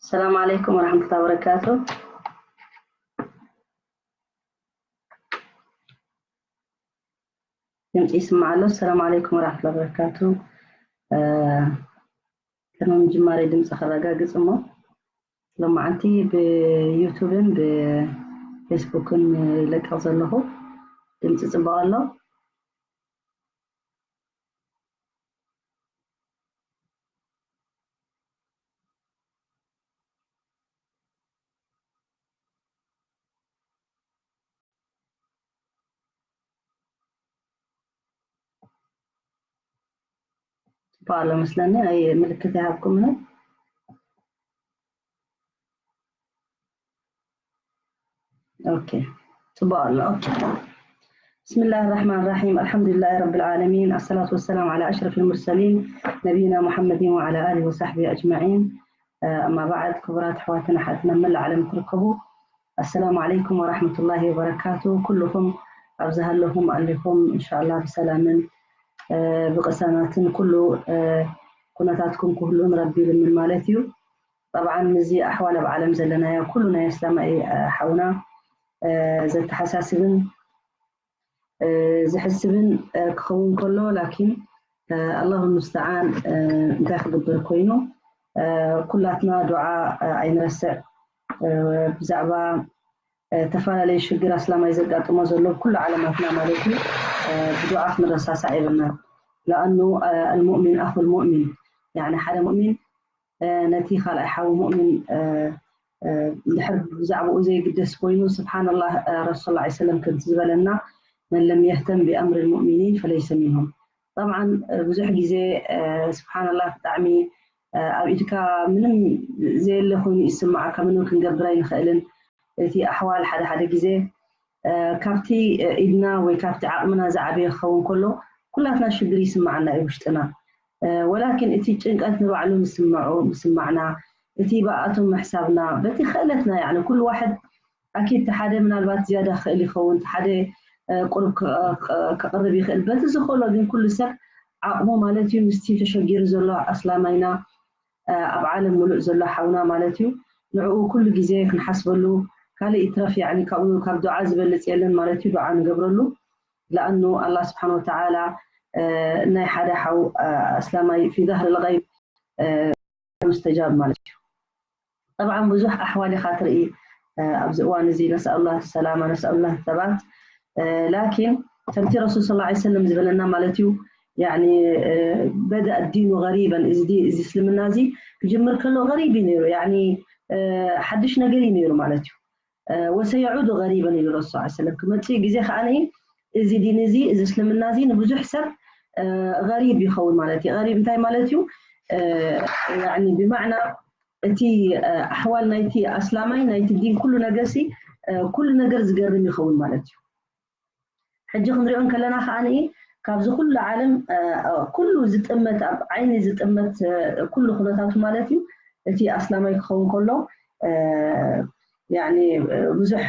السلام عليكم ورحمة الله وبركاته. ድምፂ ይስማዕ ኣሎ። السلام عليكم ورحمة الله وبركاته. ቅድሚ ምጅማረይ ድምፂ ከረጋግፅ እሞ፣ ሎማዓንቲ ብዩቱብን ብፌስቡክን ይለቅቕ ዘለኹ ድምፂ ፅቡቕ ኣሎ። ጽቡቕ ኣሎ መስለኒ። ኣይ፣ ምልክት ኣይሃብኩምን። ኦኬ፣ ጽቡቕ ኣሎ። ኦኬ። بسم الله الرحمن الرحيم. الحمد لله رب العالمين. الصلاة والسلام على أشرف المرسلين نبينا محمد وعلى آله وصحبه أجمعين. أما بعد، ክቡራት ኣሕዋትን ኣሓትን ኣብ መላእ ዓለም ትርከቡ፣ السلام عليكم ورحمة الله وبركاته. ኩልኹም ኣብ ዝሃለኹም ኣለኹም እንሻላ ብሰላምን ብቅሳናትን ኩሉ ኩነታትኩም ክህሉን ረቢ ልምን ማለት እዩ። ጠብዓን ምዚ ኣሕዋል ኣብ ዓለም ዘለናዮ ኩሉ ናይ እስላማይ ሓውና ዘተሓሳስብን ዝሕስብን ክኸውን ከሎ፣ ላኪን ኣላሁ ሙስተዓን እንታይ ክግበር ኮይኑ፣ ኩላትና ዱዓ ኣይንረስዕ። ብዛዕባ ተፈላለየ ሽግር ኣስላማይ ዘጋጥሞ ዘሎ ኩሉ ዓለማትና ማለት እዩ፣ ብዱዓ ክንረሳሳዕ የብልናን። ለኣኑ المؤمن أخو المؤمن، ያኒ ሓደ ሙእሚን ነቲ ካልኣይ ሓው ሙእሚን ድሕር ብዛዕባኡ ዘይግደስ ኮይኑ፣ ስብሓንላህ፣ ረሱል ሰለላሁ ዐለይሂ ወሰለም ከምቲ ዝበለና፣ من لم يهتم بأمر المؤمنين فليس منهم። ጠብዓን ብዙሕ ግዜ ስብሓንላህ ብጣዕሚ ኣብ ኢድካ ምንም ዘየለ ኮይኑ ይስማዓካ፣ ምንም ክንገብር ኣይንኽእልን። እቲ ኣሕዋል ሓደ ሓደ ግዜ ካብቲ ኢድና ወይ ካብቲ ዓቕምና ዝዓበየ ክኸውን ከሎ ኩላትና ሽግር ይስማዓና እዩ ውሽጥና። ወላኪን እቲ ጭንቀት ንባዕሉ ምስምዑ ምስማዕና፣ እቲ ብኣቶም ምሕሳብና፣ በቲ ክእለትና፣ ያኒ ኩሉ ዋሕድ ኣኪድ እቲ ሓደ ምናልባት ዝያዳ ክእል ይኸውን፣ እቲ ሓደ ቁሩብ ከቕርብ ይኽእል። በቲ ዝኽእሎ ግን ኩሉ ሰብ ዓቕሙ ማለት እዩ ምስቲ ተሸጊሩ ዘሎ ኣስላማይና ኣብ ዓለም ሙሉእ ዘሎ ሓውና ማለት እዩ። ንዕኡ ኩሉ ግዜ ክንሓስበሉ፣ ካልእ ይትረፍ፣ ያኒ ካብኡ ካብ ዱዓ ዝበልፅ የለን ማለት እዩ። ዱዓ ንገብረሉ። ለኣኑ ኣላህ ስብሓን ወተዓላ ናይ ሓደ ሓው ኣስላማይ في ظهر الغيب مستجاب ማለት እዩ። ጠብዓን ብዙሕ ኣሕዋል ኢኻ ትርኢ ኣብዚ እዋን እዚ፣ ነስኣሉላህ ሰላማ ነስኣሉላህ ሰባት። ላኪን ከምቲ ረሱል ሰለላሁ ዐለይሂ ወሰለም ዝበለና ማለት እዩ፣ ያኒ በደእ ዲኑ ገሪበን፣ እዚ ዲ- እዚ እስልምና እዚ ክጅምር ከሎ ገሪብ እዩ ነይሩ፣ ያኒ ሓድሽ ነገር እዩ ነይሩ ማለት እዩ። ወሰየዑዱ ገሪበን ኢሉ ረሱል ሰለላሁ ዐለይሂ ወሰለም፣ ክመፅእ ግዜ ከዓ እዚ ዲን እዚ፣ እዚ እስልምና እዚ ንብዙሕ ሰብ ገሪብ ይኸውን ማለት እዩ። ገሪብ እንታይ ማለት እዩ? ያኒ ብማዕና እቲ ኣሕዋል ናይቲ ኣስላማይ ናይቲ ዲን ኩሉ ነገር ሲ ኩሉ ነገር ዝገርም ይኸውን ማለት እዩ። ሕጂ ክንሪኦ እንከለና ከዓ ካብዚ ኩሉ ዓለም ኩሉ ዝጥመት፣ ኣብ ዓይኒ ዝጥመት ኩሉ ኩነታቱ ማለት እዩ፣ እቲ ኣስላማይ ክኸውን ከሎ ያኒ ብዙሕ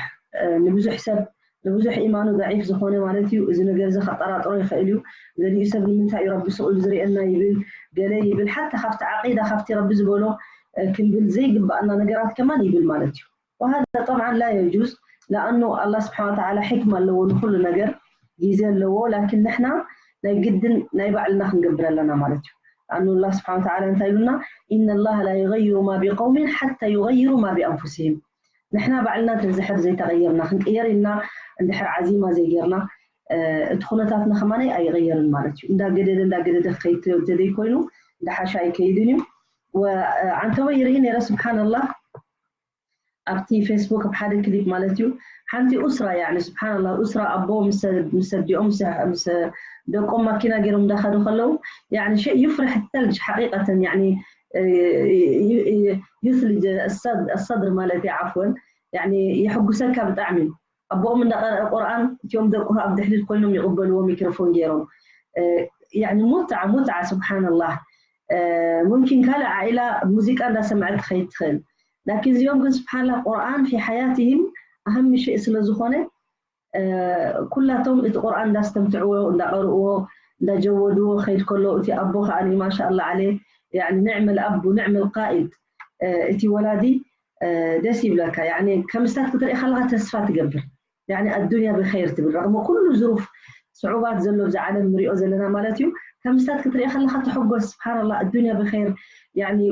ንብዙሕ ሰብ ንብዙሕ ኢማኑ ضعيف ዝኾነ ማለት እዩ። እዚ ነገር እዚ ከጠራጥሮ ይኽእል እዩ። ገሊኡ ሰብ ንምንታይ እዩ ረቢ ስቕ ኢሉ ዝርእየና ይብል፣ ገለ ይብል፣ ሓታ ካብቲ ዓቂዳ ካብቲ ረቢ ዝበሎ ክንብል ዘይግባኣና ነገራት ከማን ይብል ማለት እዩ። وهذا طبعا لا يجوز، لأنه الله سبحانه وتعالى ሕክማ ኣለዎ ንኩሉ ነገር፣ ግዜ ኣለዎ። ላኪን ንሕና ናይ ግድን ናይ ባዕልና ክንገብር ኣለና ማለት እዩ። لأنه الله سبحانه وتعالى እንታይ ኢሉና? إن الله لا يغير ما بقوم حتى يغيروا ما بأنفسهم። ንሕና ባዕልና እንድሕር ዘይተቐየርና፣ ክንቅየር ኢልና እንድሕር ዓዚማ ዘይጌርና፣ እቲ ኩነታትና ከማን ኣይቕየርን ማለት እዩ። እንዳገደደ እንዳገደደ ክኸይድ ተዘይኮይኑ እንዳሓሻ ኣይከይድን እዩ። ወዓንተወ ይርኢ ነይረ ስብሓንላህ ኣብቲ ፌስቡክ ኣብ ሓደ ክሊፕ ማለት እዩ። ሓንቲ ኡስራ ያኒ ስብሓንላህ ኡስራ ኣቦ ምስ ኣዲኦም ምስ ደቆም ማኪና ገይሮም እንዳኸዱ ከለዉ ያኒ ሸይ ዩፍርሕ ተልጅ ሓቂቀተን ያኒ ዩስልጅ ኣሰድር ማለት እዩ ዓፍወን ያኒ የሕጉሰካ ብጣዕሚ ኣቦኦም እንዳቀረአ ቁርኣን እቲኦም ደቁ ኣብ ድሕሪት ኮይኖም ይቕበልዎ ሚክሮፎን ገይሮም ያኒ ሙትዓ ሙትዓ ስብሓንላህ ሙምኪን ካልእ ዓኢላ ሙዚቃ እንዳሰምዐት ትኸይድ ትኽእል ላኪን እዚኦም ግን ስብሓንላህ ቁርኣን ፊ ሓያትህም ኣህም ሽእ ስለ ዝኾነ ኩላቶም እቲ ቁርኣን እንዳስተምትዕዎ እንዳቀርእዎ እንዳጀወድዎ ከይድ ከሎ እቲ ኣቦ ከዓ ማሻኣላ ዓለ ያኒ ንዕመል ኣብ ንዕመል ቃኢድ እቲ ወላዲ ደስ ይብለካ። ከምስታት ክትርኢ ከለካ ተስፋ ትገብር። ኣዱንያ ብኸይር ትብል። ረغم ኩሉ ዝሩፍ ስዑባት ዘሎ ብዚ ዓለም ንሪኦ ዘለና ማለት እዩ። ከምስታት ክትርኢ ከለካ ትሕጎስ። ስብሓንላ ኣዱንያ ብኸይር።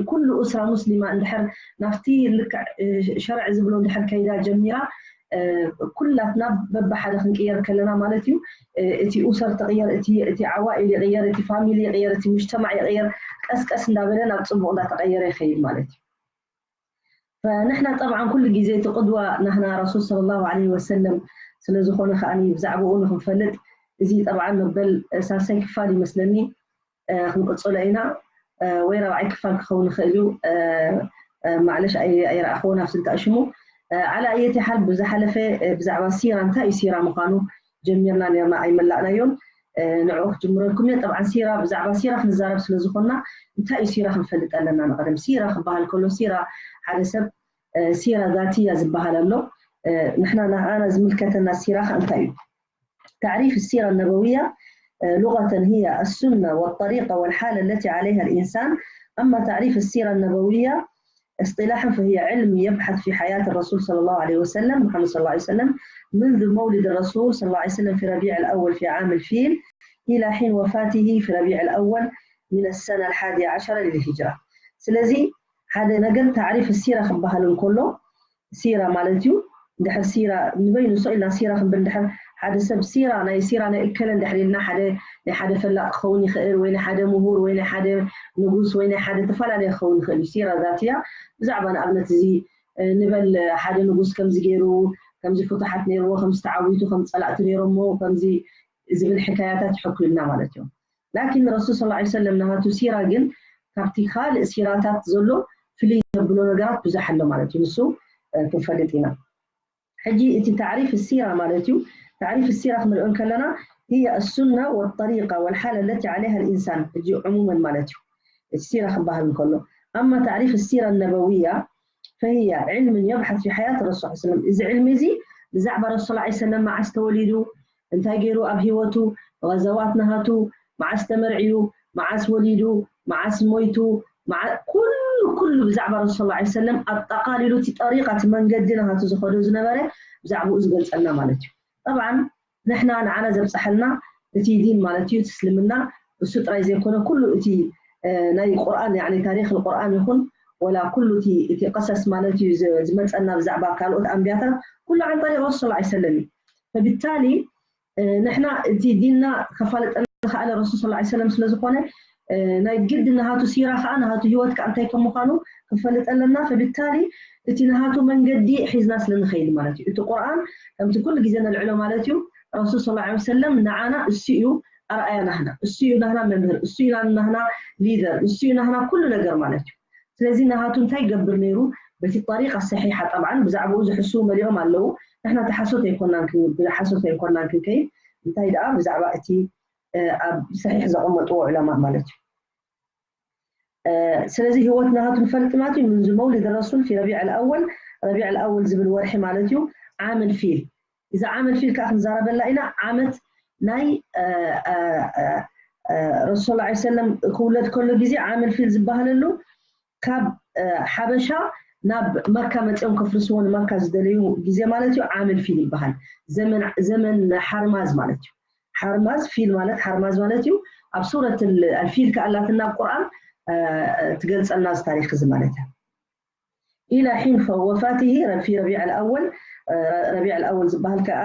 ኩሉ ኡስራ ሙስሊማ እንድሕር ናብቲ ልክዕ ሸርዕ ዝብሎ እንድሕር ከይዳ ጀሚራ ኩላትና በብሓደ ክንቅየር ከለና ማለት እዩ። እቲ ኡሰር ትቕየር፣ እቲ ዓዋኢል ይቕየር፣ እቲ ፋሚሊ ይቕየር፣ እቲ ሙጅተማዕ ይቕየር። ቀስቀስ እንዳበለ ናብ ፅቡቕ እንዳተቐየረ ይኸይድ ማለት እዩ። ንሕና ጠብዓን ኩሉ ግዜ እቲ ቅድዋ ናህና ረሱል صلى الله عليه وسلم ስለ ዝኾነ ከዓኒ ብዛዕባኡ ንክንፈልጥ እዚ ጠብዓን መበል ሳልሳይ ክፋል ይመስለኒ። ክንቅፅሎ ኢና ወይ ራብዓይ ክፋል ክኸውን ይኽእል እዩ። ማዕለሽ ኣይረኣኽዎ ናብ ስልጣ ሽሙ ዓላ እየቲ ሓል ብዝሓለፈ ብዛዕባ ሲራ እንታይ እዩ ሲራ ምዃኑ ጀሚርና ነርና ኣይመላእናዮን። ንዕኡ ክጅምረልኩም እየ። ጠብዓን ሲራ ብዛዕባ ሲራ ክንዛረብ ስለ ዝኾንና እንታይ እዩ ሲራ ክንፈልጥ ኣለና። ንቐደም ሲራ ክበሃል ከሎ ሲራ ሓደ ሰብ ሲራ ዛትያ ዝበሃል ኣሎ። ንሕና ንዓና ዝምልከተና ሲራ ከ እንታይ እዩ? تعريف السيرة النبوية لغة هي السنة والطريقة والحالة التي عليها الإنسان. أما تعريف السيرة النبوية اصطلاحا فهي علم يبحث في حياة الرسول صلى الله عليه وسلم، محمد صلى الله عليه وسلم، منذ مولد الرسول صلى الله عليه وسلم في ربيع الأول في عام الفيل إلى حين وفاته في ربيع الأول من السنة الحادية عشرة للهجرة. ስለዚ ሓደ ነገር تعريف السيرة ክበሃል እንከሎ ሲራ ማለት እዩ። እንድሕር ሲራ ንበይኑ ሰው ኢልና ሲራ ክንብል እንድሕር ሓደ ሰብ ሲራ ናይ ሲራ ናይ እከለ እንድሕር ኢልና ሓደ ናይ ሓደ ፈላጥ ክኸውን ይኽእል ወይ ናይ ሓደ ምሁር ወይ ናይ ሓደ ንጉስ ወይ ናይ ሓደ ተፈላለየ ክኸውን ይኽእል እዩ። ሲራ ዛትያ ብዛዕባ ንኣብነት እዚ ንበል ሓደ ንጉስ ከምዚ ገይሩ ከምዚ ፍቱሓት ነይርዎ ከምዚ ተዓዊቱ ከም ፀላእቲ ነይሮሞ ከምዚ ዝብል ሕካያታት ይሕኩልና ማለት እዮም። ላኪን ረሱል صلى الله عليه وسلم ናሃቱ ሲራ ግን ካብቲ ካልእ ሲራታት ዘሎ ፍልይ ዘብሎ ነገራት ብዙሕ ኣሎ ማለት እዩ። ንሱ ክንፈልጥ ኢና። ሕጂ እቲ تعريف السيرة ማለት እዩ። تعريف السيرة ክንሪኦ እንከለና هي السنة والطريقة والحالة التي عليها الإنسان ሕጂ عموما ማለት እዩ። እቲ ሲራ ክበሃል እንከሎ أما تعريف السيرة النبوية فهي علم يبحث في حياة الرسول صلى الله عليه وسلم እዚ ዕልሚ እዚ ብዛዕባ ረሱል صلى الله عليه وسلم መዓስ ተወሊዱ እንታይ ገይሩ ኣብ ህይወቱ غزوات ናሃቱ መዓስ ተመርዕዩ መዓስ ወሊዱ መዓስ ሞይቱ ኩሉ ኩሉ ብዛዕባ ረሱል صلى الله عليه وسلم ኣጠቓሊሉ እቲ ጠሪቃ እቲ መንገዲ ናሃቱ ዝኸዶ ዝነበረ ብዛዕባኡ ዝገልፀልና ማለት እዩ። طبعا ንሕና ንዓና ዘብፀሐልና እቲ ዲን ማለት እዩ እቲ እስልምና እሱ ጥራይ ዘይኮነ ኩሉ እቲ ናይ ቁርኣን يعني ታሪክ ቁርኣን ይኹን ወላ ኩሉ እቲ ቀሰስ ማለት እዩ ዝመፀና ብዛዕባ ካልኦት ኣንብያታት ኩሉ عن طريق رسول صلى الله عليه وسلم እዩ። فبالتالي ንሕና እቲ ዲንና ከፋልጠና ዝኸኣለ ረሱል صلى الله عليه وسلم ስለ ዝኾነ ናይ ግድ ናሃቱ ሲራ ከዓ ናሃቱ ህይወት ከዓ እንታይ ከም ምዃኑ ክንፈልጥ ኣለና። فبالتالي እቲ ናሃቱ መንገዲ ሒዝና ስለ ንኸይድ ማለት እዩ። እቲ ቁርኣን ከምቲ ኩሉ ግዜ ነልዕሎ ማለት እዩ ረሱል صلى الله عليه وسلم ንዓና እሱ እዩ ኣርኣያ ናህና፣ እሱ እዩ ናህና መምህር፣ እሱ እዩ ናህና ሊደር፣ እሱ እዩ ናህና ኩሉ ነገር ማለት እዩ። ስለዚ ናሃቱ እንታይ ይገብር ነይሩ በቲ ጠሪቃ ሰሒሓ ጠብዓን ብዛዕባኡ ዝሕስቡ መሊኦም ኣለዉ። ንሕና ተሓሶት ኣይኮናን ብሓሶት ኣይኮናን ክንከይድ እንታይ ደኣ ብዛዕባ እቲ ኣብ ሰሒሕ ዘቐመጥዎ ዑለማ ማለት እዩ። ስለዚ ህይወት ናሃቱ ንፈልጥ ማለት እዩ منذ مولد الرسول في ربيع الأول ربيع الأول ዝብል ወርሒ ማለት እዩ عام الفيل እዛ ዓመት ፊል ከዓ ክንዛረበላ ኢና። ዓመት ናይ ረሱል ላ ሰለም ክውለድ ከሎ ግዜ ዓመል ፊል ዝበሃለሉ ካብ ሓበሻ ናብ መካ መፅኦም ከፍርስዎ ንመካ ዝደለዩ ግዜ ማለት እዩ። ዓመል ፊል ይበሃል። ዘመን ሓርማዝ ማለት እዩ። ሓርማዝ ፊል ማለት ሓርማዝ ማለት እዩ። ኣብ ሱረት ኣልፊል ከኣላትና ኣብ ቁርኣን ትገልፀልና እዚ ታሪክ እዚ ማለት እዩ። إلى حين وفاته في ربيع الأول ربيع الأول ዝበሃል ከዓ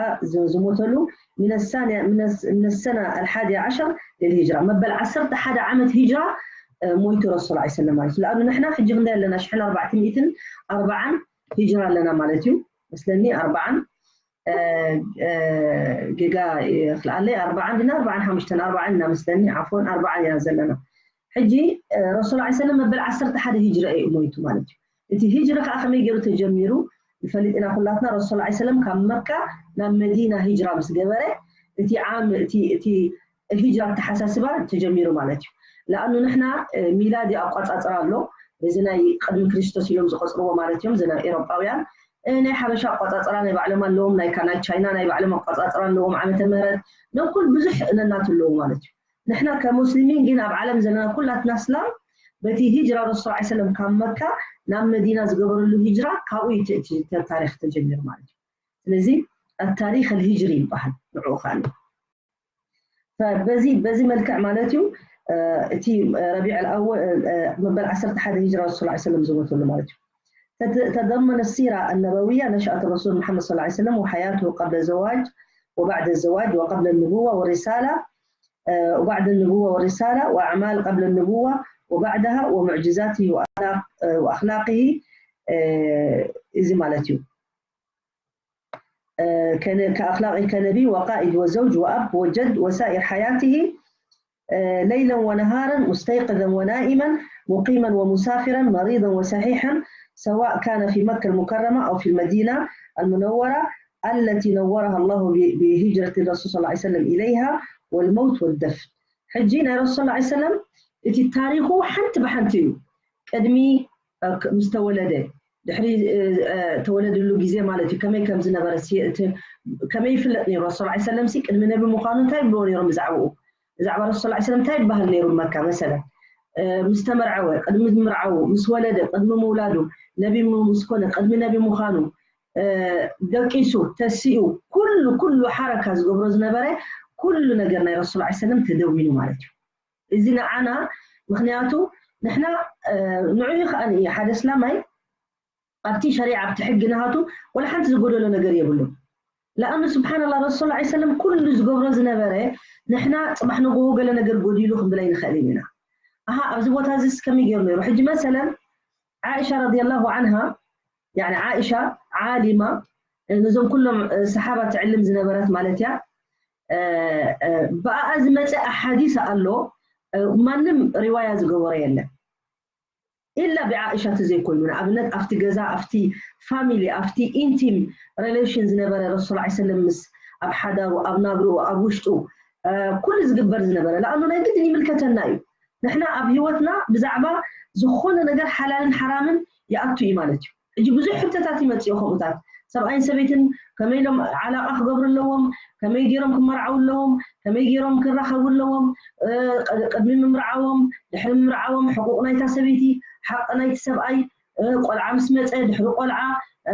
ዝሞተሉ من السنة الحادية عشر للهجرة መበል ዓሰርተ ሓደ ዓመት ሂጅራ ሞይቱ ረሱል ላ ሰለም ማለት እዩ። ለኣኑ ንሕና ሕጂ ክንደይ ኣለና ሽሕን ኣርባዕተ ሚእትን ኣርባዓን ሂጅራ ኣለና ማለት እዩ መስለኒ ኣርባዓን ጌጋ ክልኣለይ ኣርባዓን ድና ኣርባዓን ሓሙሽተን ኣርባዓን ኢና መስለኒ ዓፎን ኣርባዓን ኢና ዘለና። ሕጂ ረሱል ላ ሰለም መበል ዓሰርተ ሓደ ሂጅራ እዩ ሞይቱ ማለት እዩ። እቲ ሂጅራ ከዓ ከመይ ገይሩ ተጀሚሩ ንፈልጥ ኢና ኩላትና። ረሱል ላ ሰለም ካብ መካ ናብ መዲና ሂጅራ ምስ ገበረ እቲ ዓም እቲ እቲ ሂጅራ ኣተሓሳስባ ተጀሚሩ ማለት እዩ። ለኣኑ ንሕና ሚላድ ኣቋፃፅራ ኣሎ እዚ ናይ ቅድሚ ክርስቶስ ኢሎም ዝቆፅርዎ ማለት እዮም። እዚ ናይ ኤሮጳውያን ናይ ሓበሻ ኣቋፃፅራ ናይ ባዕሎም ኣለዎም። ናይ ቻይና ናይ ባዕሎም ኣቋፃፅራ ኣለዎም። ዓመተ ምህረት ነኩል ብዙሕ ነናት ኣለዎ ማለት እዩ። ንሕና ከሙስሊሚን ግን ኣብ ዓለም ዘለና ኩላትና እስላም በቲ ሂጅራ ረሱል ላ ሰለም ካብ መካ ናብ መዲና ዝገበረሉ ሂጅራ ካብኡ እዩ እቲ ታሪክ ተጀሚሩ ማለት እዩ። ስለዚ ኣታሪክ ኣልሂጅሪ ይበሃል ንዕኡ ከዓ። በዚ በዚ መልክዕ ማለት እዩ እቲ ረቢዕ ኣወል መበል ዓሰርተ ሓደ ሂጅራ ረሱል ሰለም ዝሞተሉ ማለት እዩ። تتضمن السيرة النبوية نشأة الرسول محمد صلى الله عليه وسلم وحياته قبل الزواج وبعد الزواج وقبل النبوة والرسالة، وبعد النبوة والرسالة، وأعمال قبل النبوة وبعدها، ومعجزاته وأخلاق، وأخلاقه، እዚ ማለት እዩ። كأخلاقه كنبي وقائد وزوج وأب وجد وسائر حياته، ليلا ونهارا، مستيقظا ونائما، مقيما ومسافرا، مريضا وصحيحا، سواء كان في مكة المكرمة أو في المدينة المنورة التي نورها الله بهجرة الرسول صلى الله عليه وسلم إليها والموت والدفن. ሕጂ ናይ ረሱል ሰለላሁ ዐለይሂ ወሰለም እቲ ታሪኹ ሓንቲ ብሓንቲ እዩ። ቅድሚ ምስ ተወለደ፣ ድሕሪ ተወለድሉ ግዜ ማለት እዩ። ከመይ ከም ዝነበረ ከመይ ይፍለጥ ነይሩ? ረሱል ሰለላሁ ዐለይሂ ወሰለም ቅድሚ ነቢ ምዃኑ እንታይ ይብልዎ ነይሮም ብዛዕባኡ? ብዛዕባ ረሱል ሰለላሁ ዐለይሂ ወሰለም እንታይ ይበሃል ነይሩ? መካ መሰለን ምስ ተመርዐወ፣ ቅድሚ ምርዓዉ፣ ምስ ወለደ፣ ቅድሚ ምውላዱ፣ ነቢ ምስ ኮነ፣ ቅድሚ ነቢ ምዃኑ፣ ደቂሱ፣ ተሲኡ፣ ኩሉ ኩሉ ሓረካ ዝገብሮ ዝነበረ ኩሉ ነገር ናይ ረሱል ሰለላሁ ዐለይሂ ወሰለም ተደዊኑ ማለት እዩ። እዚ ንዓና ምክንያቱ ንሕና ንዑ እዩ ከዓ ሓደ እስላማይ ኣብቲ ሸሪዓ ኣብቲ ሕጊ ናሃቱ ወላ ሓንቲ ዝጎደሎ ነገር የብሉ። ለኣኑ ስብሓንላ ረሱል ላ ሰለም ኩሉ ዝገብሮ ዝነበረ ንሕና ፅባሕ ንጎ ገለ ነገር ጎዲሉ ክንብል ኣይንኽእል ኢና። ኣሃ ኣብዚ ቦታ እዚ ከመይ ገይሩ ነይሩ? ሕጂ መሰለን ዓኢሻ ረዲየላሁ ዓንሃ ያኒ ዓኢሻ ዓሊማ ነዞም ኩሎም ሰሓባ ትዕልም ዝነበረት ማለት እያ። ብኣኣ ዝመፀ ኣሓዲስ ኣሎ፣ ማንም ሪዋያ ዝገበሮ የለን ኢላ ብዓኢሻ ተዘይኮይኑ። ንኣብነት ኣብቲ ገዛ ኣብቲ ፋሚሊ ኣብቲ ኢንቲም ሬሌሽን ዝነበረ ረሱል ላ ሰለም ምስ ኣብ ሓዳሩ ኣብ ናብርኡ ኣብ ውሽጡ ኩሉ ዝግበር ዝነበረ ለኣኑ ናይ ግድን ይምልከተና እዩ። ንሕና ኣብ ህይወትና ብዛዕባ ዝኾነ ነገር ሓላልን ሓራምን ይኣቱ እዩ ማለት እዩ። ሕጂ ብዙሕ ሕቶታት ይመፅኡ ከምኡታት ሰብኣይን ሰበይትን ከመይ ኢሎም ዓላቃ ክገብሩ ኣለዎም፣ ከመይ ገይሮም ክመርዓው ኣለዎም፣ ከመይ ገይሮም ክራኸቡ ኣለዎም፣ ቅድሚ ምምርዓዎም ድሕሪ ምምርዓዎም ሕቁቅ ናይታ ሰበይቲ ሓቂ ናይቲ ሰብኣይ፣ ቆልዓ ምስ መፀ ድሕሪ ቆልዓ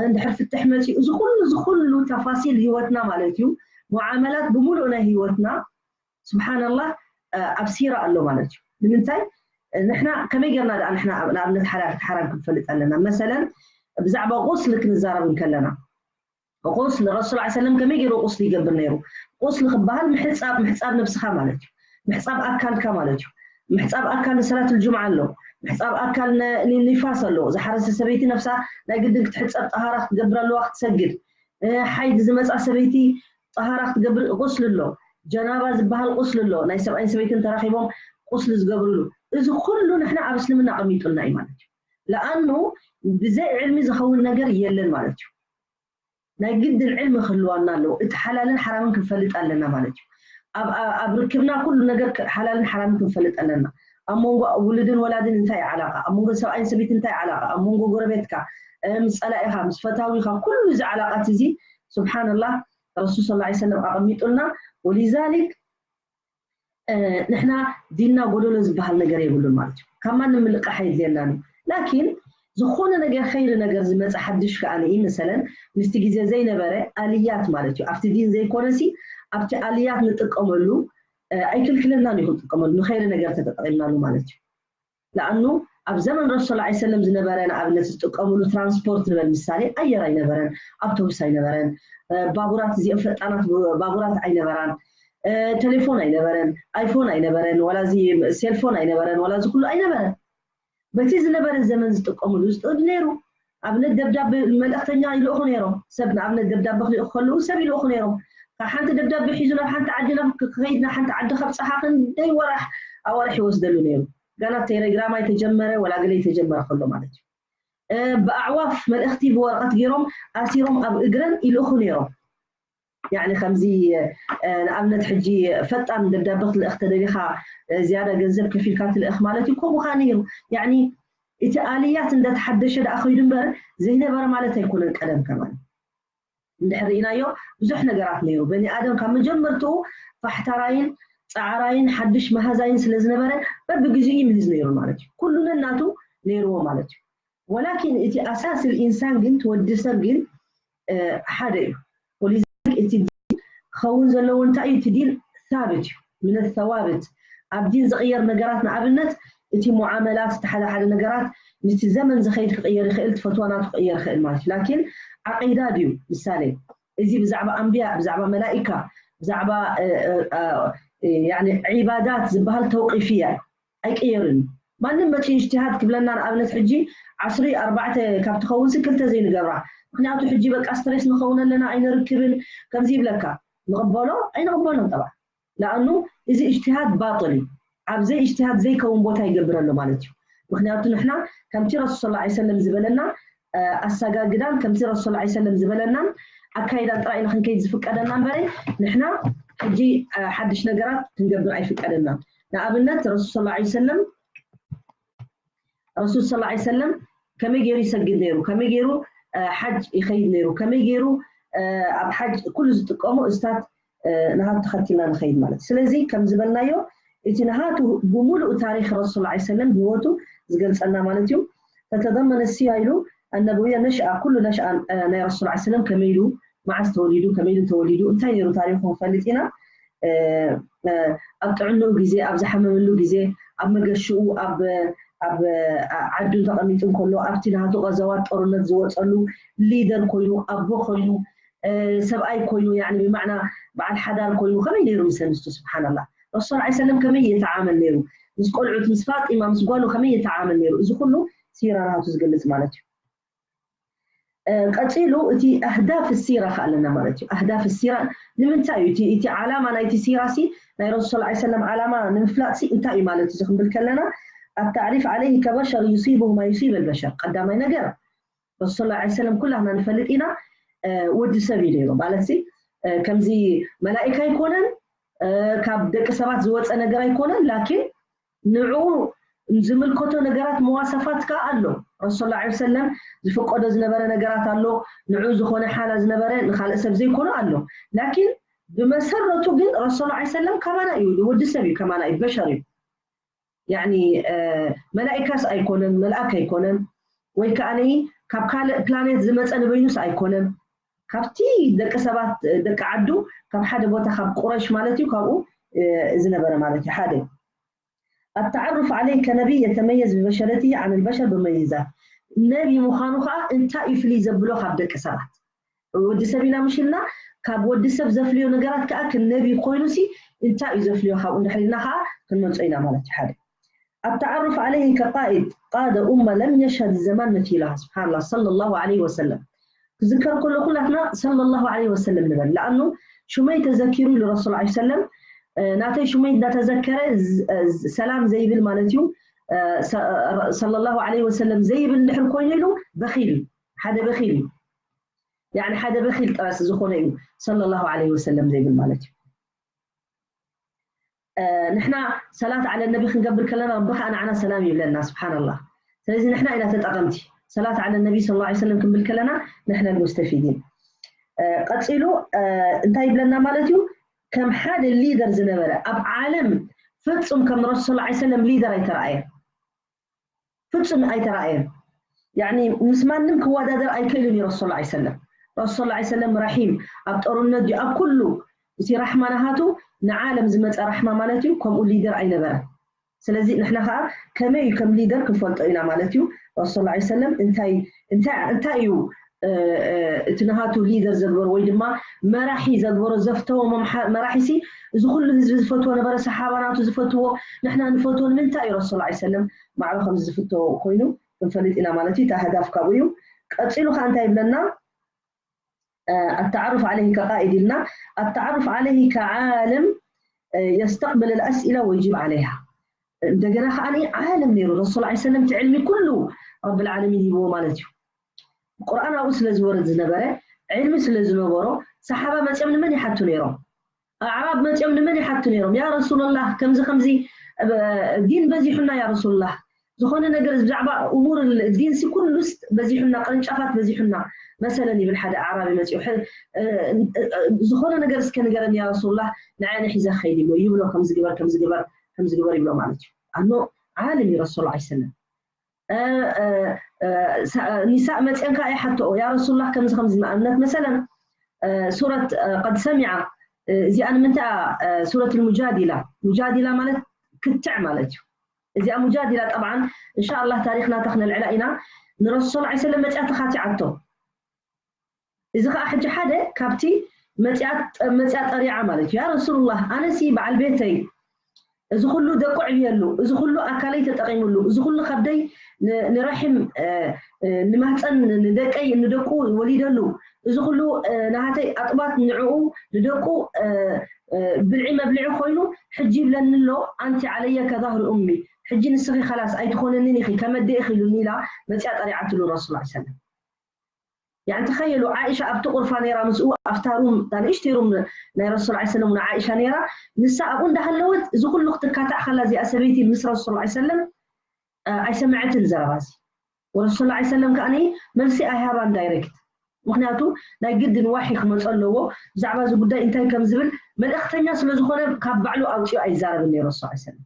እንድሕር ፍትሕ መፂኡ እዚ ኩሉ እዚ ኩሉ ተፋሲል ህይወትና ማለት እዩ። ሙዓመላት ብምሉእ ናይ ህይወትና ስብሓንላህ ኣብ ሲራ ኣሎ ማለት እዩ። ንምንታይ ንሕና ከመይ ገርና ደኣ ንሕና ንኣብነት ሓላል ሓራም ክንፈልጥ ኣለና? መሰለን ብዛዕባ ቁስሊ ክንዛረብ እንከለና ቁስሊ ረሱል ላ ሰለም ከመይ ገይሩ ቁስሊ ይገብር ነይሩ? ቁስሊ ክበሃል ምሕፃብ ምሕፃብ ነብስኻ ማለት እዩ። ምሕፃብ ኣካልካ ማለት እዩ። ምሕፃብ ኣካል ንሰላት ልጁምዓ ኣሎ። ምሕፃብ ኣካል ንኒፋስ ኣሎ። ዝሓረሰ ሰበይቲ ነብሳ ናይ ግድን ክትሕፀብ ጠሃራ ክትገብር ኣለዋ ክትሰግድ። ሓይድ ዝመፃ ሰበይቲ ጠሃራ ክትገብር ቁስሊ ኣሎ። ጀናባ ዝበሃል ቁስሊ ኣሎ። ናይ ሰብኣይን ሰበይትን ተራኺቦም ቁስሊ ዝገብርሉ እዚ ኩሉ ንሕና ኣብ እስልምና ኣቐሚጡልና እዩ ማለት እዩ። ለኣኑ ብዘይ ዕልሚ ዝኸውን ነገር የለን ማለት እዩ። ናይ ግድን ዕልሚ ክህልዋና ኣለዎ። እቲ ሓላልን ሓራምን ክንፈልጥ ኣለና ማለት እዩ። ኣብ ርክብና ኩሉ ነገር ሓላልን ሓራምን ክንፈልጥ ኣለና። ኣብ መንጎ ውሉድን ወላድን እንታይ ዓላቃ፣ ኣብ መንጎ ሰብኣይን ሰበይቲ እንታይ ዓላቃ፣ ኣብ መንጎ ጎረቤትካ ምስ ፀላኢኻ ምስ ፈታዊኻ ኩሉ እዚ ዓላቃት እዚ ስብሓንላህ ረሱል ስ ሰለም ኣቐሚጡልና። ወሊዛሊክ ንሕና ዲንና ጎደሎ ዝበሃል ነገር የብሉን ማለት እዩ። ካብ ማንም ምልቃሕ የድልየናን እዩ። ላኪን ዝኾነ ነገር ኸይሪ ነገር ዝመፀ ሓድሽ ከዓ ንኢ መሰለን ምስቲ ግዜ ዘይነበረ ኣልያት ማለት እዩ። ኣብቲ ዲን ዘይኮነሲ ኣብቲ ኣልያት ንጥቀመሉ ኣይክልክለናን እዩ ክንጥቀመሉ ንኸይሪ ነገር ተተጠቂምናሉ ማለት እዩ። ለኣኑ ኣብ ዘመን ረሱል ላ ሰለም ዝነበረ ንኣብነት ዝጥቀምሉ ትራንስፖርት ንበል ምሳሌ ኣየር ኣይነበረን፣ ኣውቶቡስ ኣይነበረን፣ ባቡራት እዚኦም ፈጣናት ባቡራት ኣይነበራን፣ ቴሌፎን ኣይነበረን፣ ኣይፎን ኣይነበረን፣ ዋላ እዚ ሴልፎን ኣይነበረን፣ ዋላ እዚ ኩሉ ኣይነበረን። በቲ ዝነበረ ዘመን ዝጥቀምሉ ዝጥድ ነይሩ። ኣብነት ደብዳቤ መልእክተኛ ይልእኹ ነይሮም። ሰብ ንኣብነት ደብዳቤ ክልእኹ ከለዉ ሰብ ይልእኹ ነይሮም። ካብ ሓንቲ ደብዳቤ ሒዙ ናብ ሓንቲ ዓዲ ናብ ክኸይድ ናብ ሓንቲ ዓዲ ከብፅሓ ክንደይ ወራሕ ኣዋርሕ ይወስደሉ ነይሩ። ጋና ቴሌግራም ኣይተጀመረ ወላ ገለ ይተጀመረ ከሎ ማለት እዩ። ብኣዕዋፍ መልእክቲ ብወረቀት ገይሮም ኣሲሮም ኣብ እግረን ይልእኹ ነይሮም። ያኒ ከምዚ ንኣብነት ሕጂ ፈጣን ደብዳቤ ክትልእኽ ተደሊኻ ዝያዳ ገንዘብ ከፊልካ ትልእኽ ማለት እዩ። ከምኡ ከዓ ነይሩ። ያኒ እቲ ኣልያት እንዳተሓደሸ ደኣ ከይዱ እምበር ዘይነበረ ማለት ኣይኮነን። ቀደም ከማን እንድሕር ርኢናዮ ብዙሕ ነገራት ነይሩ። በኒ ኣደም ካብ መጀመርትኡ ፋሕታራይን ፃዕራይን ሓድሽ መሃዛይን ስለ ዝነበረ በብግዜኡ ይምህዝ ነይሩ ማለት እዩ። ኩሉ ነናቱ ነይርዎ ማለት እዩ። ወላኪን እቲ ኣሳስ ኢንሳን ግን ትወዲ ሰብ ግን ሓደ እዩ። ولذلك እቲ ዲን ክኸውን ዘለዎ እንታይ እዩ? እቲ ዲን ሳብት እዩ። ምን ሰዋብት ኣብ ዲን ዝቕየር ነገራት ንኣብነት እቲ ሙዓመላት እቲ ሓደ ሓደ ነገራት ምስቲ ዘመን ዝኸይድ ክቕየር ይኽእል፣ እቲ ፈትዋ ናቱ ክቕየር ይኽእል ማለት እዩ። ላኪን ዓቂዳ ድዩ? ምሳሌ እዚ ብዛዕባ ኣንብያ፣ ብዛዕባ መላኢካ፣ ብዛዕባ ዒባዳት ዝበሃል ተውቂፍያ ኣይቀየርን። ማንም መፂኡ እጅትሃድ ክብለና ንኣብነት ሕጂ ዓስሪ ኣርባዕተ ካብ ትኸውን ሲ ክልተ ዘይንገብራ። ምክንያቱ ሕጂ በቃ ስትሬስ ንኸውን ኣለና ኣይንርክብን ከምዚ ይብለካ ንቕበሎ ኣይንቕበሎን ጠባ ለኣኑ እዚ እጅትሃድ ባጥል እዩ። ኣብ ዘይ እጅትሃድ ዘይከውን ቦታ ይገብር ኣሎ ማለት እዩ። ምክንያቱ ንሕና ከምቲ ረሱል ስ ሰለም ዝበለና ኣሰጋግዳን ከምቲ ረሱል ስ ሰለም ዝበለናን ኣካይዳን ጥራይ ንክንከይድ ዝፍቀደና እምበረ ንሕና ሕጂ ሓድሽ ነገራት ክንገብር ኣይፍቀደናን። ንኣብነት ረሱል ስ ሰለም ረሱል ስ ሰለም ከመይ ገይሩ ይሰግድ ነይሩ፣ ከመይ ገይሩ ሓጅ ይኸይድ ነይሩ፣ ከመይ ገይሩ ኣብ ሓጅ ኩሉ ዝጥቀሙ እስታት ንሃብ ተኸቲልና ንኸይድ ማለት። ስለዚ ከም ዝበልናዮ እቲ ንሃቱ ብምሉእ ታሪክ ረሱል ስ ሰለም ህይወቱ ዝገልጸልና ማለት እዩ። فتضمن السيرة ኢሉ النبوية نشأة ኩሉ ነሽኣ ናይ ረሱል ስ ሰለም ከመይ ኢሉ መዓስ ተወሊዱ ከመይ ኢሉ ተወሊዱ እንታይ ነይሩ ታሪኩ ንፈልጥ ኢና። ኣብ ጥዕንኡ ግዜ ኣብ ዝሓመመሉ ግዜ ኣብ መገሽኡ ኣብ ዓዱ ተቐሚጡ እንከሎ ኣብቲ ናቱ ቀዘዋት ጦርነት ዝወፀሉ ሊደር ኮይኑ ኣቦ ኮይኑ ሰብኣይ ኮይኑ ብማዕና በዓል ሓዳር ኮይኑ ከመይ ነይሩ ምስ ኣንስቱ ስብሓንላ ረሱል ስ ሰለም ከመይ የተዓመል ነይሩ ምስ ቆልዑት ምስ ፋጢማ ምስ ጓሉ ከመይ የተዓመል ነይሩ እዚ ኩሉ ሲራ ናቱ ዝገልፅ ማለት እዩ። ቀፂሉ እቲ ኣህዳፍ ሲራ ከኣለና ማለት እዩ ኣህዳፍ ሲራ ንምንታይ እዩ እቲ ዓላማ ናይቲ ሲራ ሲ ናይ ረሱል ስ ሰለም ዓላማ ንምፍላጥ ሲ እንታይ እዩ ማለት እዚ ክንብል ከለና التعريف عليه كبشر يصيبه ما يصيب البشر ቀዳማይ ነገር ረሱል ስ ሰለም ኩላህና ንፈልጥ ኢና ወዲ ሰብ እዩ ነይሩ ማለት ሲ ከምዚ መላኢካ ኣይኮነን ካብ ደቂ ሰባት ዝወፀ ነገር ኣይኮነን ላኪን ንዕኡ ዝምልከቶ ነገራት መዋሰፋት ከዓ ኣሎ ረሱል ላ ሰለም ዝፍቀዶ ዝነበረ ነገራት ኣሎ ንዕኡ ዝኾነ ሓላ ዝነበረ ንካልእ ሰብ ዘይኮነ ኣሎ ላኪን ብመሰረቱ ግን ረሱል ላ ሰለም ከማና እዩ ወዲ ሰብ እዩ ከማና እዩ በሸር እዩ ያኒ መላኢካስ ኣይኮነን መልኣክ ኣይኮነን ወይ ከዓ ካብ ካልእ ፕላኔት ዝመፀ ንበይኑስ ኣይኮነን ካብቲ ደቂ ሰባት ደቂ ዓዱ ካብ ሓደ ቦታ ካብ ቁረሽ ማለት እዩ ካብኡ ዝነበረ ማለት እዩ ሓደ التعرف عليه كنبي يتميز ببشرته عن البشر بميزات ነቢ ምዃኑ ከዓ እንታይ እዩ ፍልይ ዘብሎ ካብ ደቂ ሰባት ወዲ ሰብ ኢና ምሽልና ካብ ወዲ ሰብ ዘፍልዮ ነገራት ከዓ ክነቢ ኮይኑ ሲ እንታይ እዩ ዘፍልዮ ካብኡ እንድሕር ኢልና ከዓ ክንመልፆ ኢና ማለት እዩ ሓደ التعرف عليه كقائد قاد أمة لم يشهد الزمان مثيلها سبحان الله صلى الله عليه وسلم ክዝከር ከሎ ኩላትና صلى الله عليه وسلم ንበል ለኣኑ ሽመይ ተዘኪሩ ኢሉ ረሱል ላ ሰለም ናተይ ሽመይ እንዳተዘከረ ሰላም ዘይብል ማለት እዩ صلى الله عليه وسلم ዘይብል እንድሕር ኮይኑ ኢሉ በኺል እዩ ሓደ በኺል እዩ ያኒ ሓደ በኺል ጥራስ ዝኾነ እዩ صلى الله عليه وسلم ዘይብል ማለት እዩ ንሕና ሰላት ዓለ ነቢ ክንገብር ከለና ረቢ ከዓ ንዓና ሰላም ይብለና ስብሓንላህ ስለዚ ንሕና ኢና ተጠቐምቲ ሰላት ዓለ ነቢ ስ ላ ሰለም ክንብል ከለና ንሕና ልሙስተፊዲን ቀፂሉ እንታይ ይብለና ማለት እዩ ከም ሓደ ሊደር ዝነበረ ኣብ ዓለም ፍፁም ከም ረሱል ላ ሰለም ሊደር ኣይተረኣየ ፍፁም ኣይተረኣየን ያኒ ምስ ማንም ክወዳደር ኣይክእልን እዩ ረሱል ላ ሰለም ረሱል ላ ሰለም ራሒም ኣብ ጦርነት ድዩ ኣብ ኩሉ እቲ ራሕማ ናሃቱ ንዓለም ዝመፀ ራሕማ ማለት እዩ ከምኡ ሊደር ኣይነበረን ስለዚ ንሕና ከዓ ከመይ እዩ ከም ሊደር ክንፈልጦ ኢና ማለት እዩ ረሱል ላ ሰለም እንታይ እንታይ እዩ እቲ ናሃቱ ሊደር ዘግበሮ ወይ ድማ መራሒ ዘግበሮ ዘፍተዎ መራሒ ሲ እዚ ኩሉ ህዝቢ ዝፈትዎ ነበረ ሰሓባ ናቱ ዝፈትዎ ንሕና ንፈትዎ ንምንታይ እዩ ረሱል ላ ሰለም ማዕረ ከም ዝፍተዎ ኮይኑ ክንፈልጥ ኢና ማለት እዩ እቲ ኣህዳፍ ካብኡ እዩ ቀፂሉ ከዓ እንታይ ይብለና التعرف عليه كقائد ኢልና التعرف عليه كعالم يستقبل الأسئلة ويجيب عليها እንደገና ከዓ ዓለም ነይሩ ረሱል ላ ሰለም እቲ ዕልሚ ኩሉ ረብል ዓለሚን ሂብዎ ማለት እዩ ቁርኣን ኣብኡ ስለ ዝወርድ ዝነበረ ዕልሚ ስለ ዝነበሮ ሰሓባ መፅኦም ንመን ይሓቱ ነይሮም ኣዕራብ መፅኦም ንመን ይሓቱ ነይሮም ያ ረሱላላህ ከምዚ ከምዚ ዲን በዚሑና ያ ረሱላላህ ዝኾነ ነገር ብዛዕባ እሙር ዲንሲ ኩሉስ በዚሑና ቅርንጫፋት በዚሑና መሰለን ይብል ሓደ ኣዕራቢ መፂኡ ዝኾነ ነገር እስከ ንገረን ያ ረሱላላህ ንዓይ ንሒዘ ከይድ ይብሎ ይብሎ ከምዝግበር ከምዝግበር ከምዝግበር ይብሎ ማለት እዩ ኣኖ ዓለም እዩ ረሱል ላ ሰለም ኒሳእ መፅአን ከዓ ይሓትኦ ያ ረሱሉላህ ከምዚ ከምዚ ንኣብነት መሰለን ሱረት ቀድ ሰሚዓ እዚኣ ንምንታይ ሱረት ሙጃዲላ ሙጃዲላ ማለት ክትዕ ማለት እዩ። እዚኣ ሙጃዲላ ጠብዓን እንሻ ኣላህ ታሪክ ናታ ክነልዕላ ኢና። ንረሱል ሰለላሁ ዐለይሂ ወሰለም መፅያ ተኻቲዓቶ። እዚ ከዓ ሕጂ ሓደ ካብቲ መፅያ ጠሪዓ ማለት እዩ። ያ ረሱሉላህ ኣነሲ በዓል ቤተይ እዚ ኩሉ ደቁ ዕብየሉ፣ እዚ ኩሉ ኣካለይ ተጠቂምሉ፣ እዚ ኩሉ ከብደይ ንረሒም ንማህፀን ንደቀይ ንደቁ ወሊደሉ፣ እዚ ኩሉ ናሃተይ ኣጥባት ንዕኡ ንደቁ ብልዒ መብልዒ ኮይኑ ሕጂ ይብለኒ ኣሎ ኣንቲ ዓለየ ከዛህሪ ኡሚ፣ ሕጂ ንስኺ ከላስ ኣይትኾነንን ኢኺ ከመደ ኢኺ ኢሉኒ ኢላ መፅያ ጠሪዓትሉ ረሱል ሰለም። ያን ተኸየሉ ዓኢሻ ኣብቲ ቁርፋ ነይራ ምስኡ ኣብታ ሩም እታ ንእሽተይ ሩም ናይ ረሱል ዐ ሰለም ንዓኢሻ ነይራ። ንሳ ኣብኡ እንዳሃለወት እዚ ኩሉ ክትካታዕ ከላ እዚኣ ሰበይቲ ምስ ረሱል ዐ ሰለም ኣይሰምዐትን ዘረባ እዚ። ወረሱል ዐ ሰለም ከዓ መልሲ ኣይሃባን ዳይሬክት። ምክንያቱ ናይ ግድን ዋሒ ክመፀ ኣለዎ ብዛዕባ እዚ ጉዳይ እንታይ ከም ዝብል መልእክተኛ ስለ ዝኾነ ካብ ባዕሉ ኣውፅኡ ኣይዛረብን ነይሩ ረሱል ዐ ሰለም።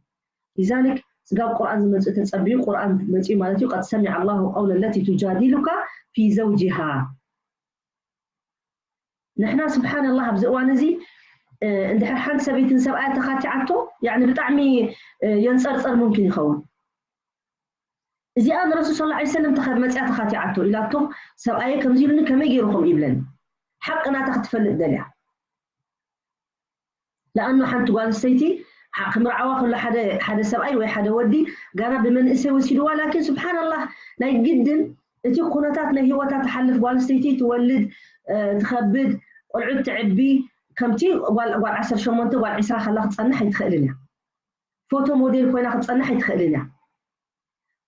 ሊዛሊክ ስጋብ ቁርኣን ዝመፅእ ተፀብዩ ቁርኣን መፅኡ ማለት እዩ ቀድ ሰሚዐ ኣላሁ ቀውለ ለቲ ቱጃዲሉካ ፊ ዘውጅሃ። ንሕና ስብሓንላህ ኣብዚ እዋን እዚ እንድሕር ሓንቲ ሰበይትን ሰብኣያ ተኻቲዓቶ ያኒ ብጣዕሚ የንፀርፀር ሙምኪን ይኸውን። እዚኣ ንረሱል ስለ ላ ሰለም ተኸ መፅያ ተኻቲዓቶ ኢላቶ ሰብኣየ ከምዚ ኢሉኒ ከመይ ገይሩ ከምኡ ይብለኒ ሓቂ ናታ ክትፈልጥ ደልያ። ለኣኑ ሓንቲ ጓል ኣንስተይቲ ክምርዓዋ ከሎ ሓደ ሰብኣይ ወይ ሓደ ወዲ ጋና ብመንእሰይ ወሲድዋ ላኪን ስብሓንላህ ናይ ግድን እቲ ኩነታት ናይ ህይወታ ትሓልፍ ጓል ኣንስተይቲ ትወልድ ትኸብድ ቆልዑት ትዕቢ ከምቲ ጓል ዓሰርተ ሸሞንተ ጓል ዕስራ ከላ ክትፀንሕ ኣይትኽእልን እያ። ፎቶ ሞዴል ኮይና ክትፀንሕ ኣይትኽእልን እያ።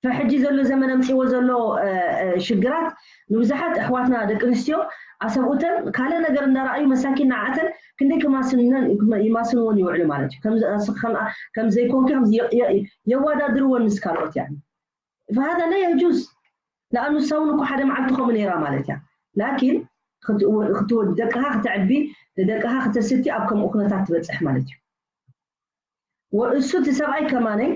ፈሕጂ ዘሎ ዘመን ኣምፅዎ ዘሎ ሽግራት ንብዙሓት ኣሕዋትና ደቂ ኣንስትዮ ኣሰብኡተን ካልእ ነገር እንዳረኣዩ መሳኪን ንዓተን ክንደይ ይማስንወን ይውዕሉ ማለት እዩ። ከም ዘይኮንኪ የዋዳድርወን ምስ ካልኦት ያ فهذا لا يجوز። ለኣኑ ሳውን እኮ ሓደ መዓልቲ ከምኡ ነይራ ማለት እያ። ላኪን ክትወድ ደቅኻ ክተዕቢ ንደቅኻ ክተስቲ ኣብ ከምኡ ኩነታት ትበፅሕ ማለት እዩ። እሱ እቲ ሰብኣይ ከማነይ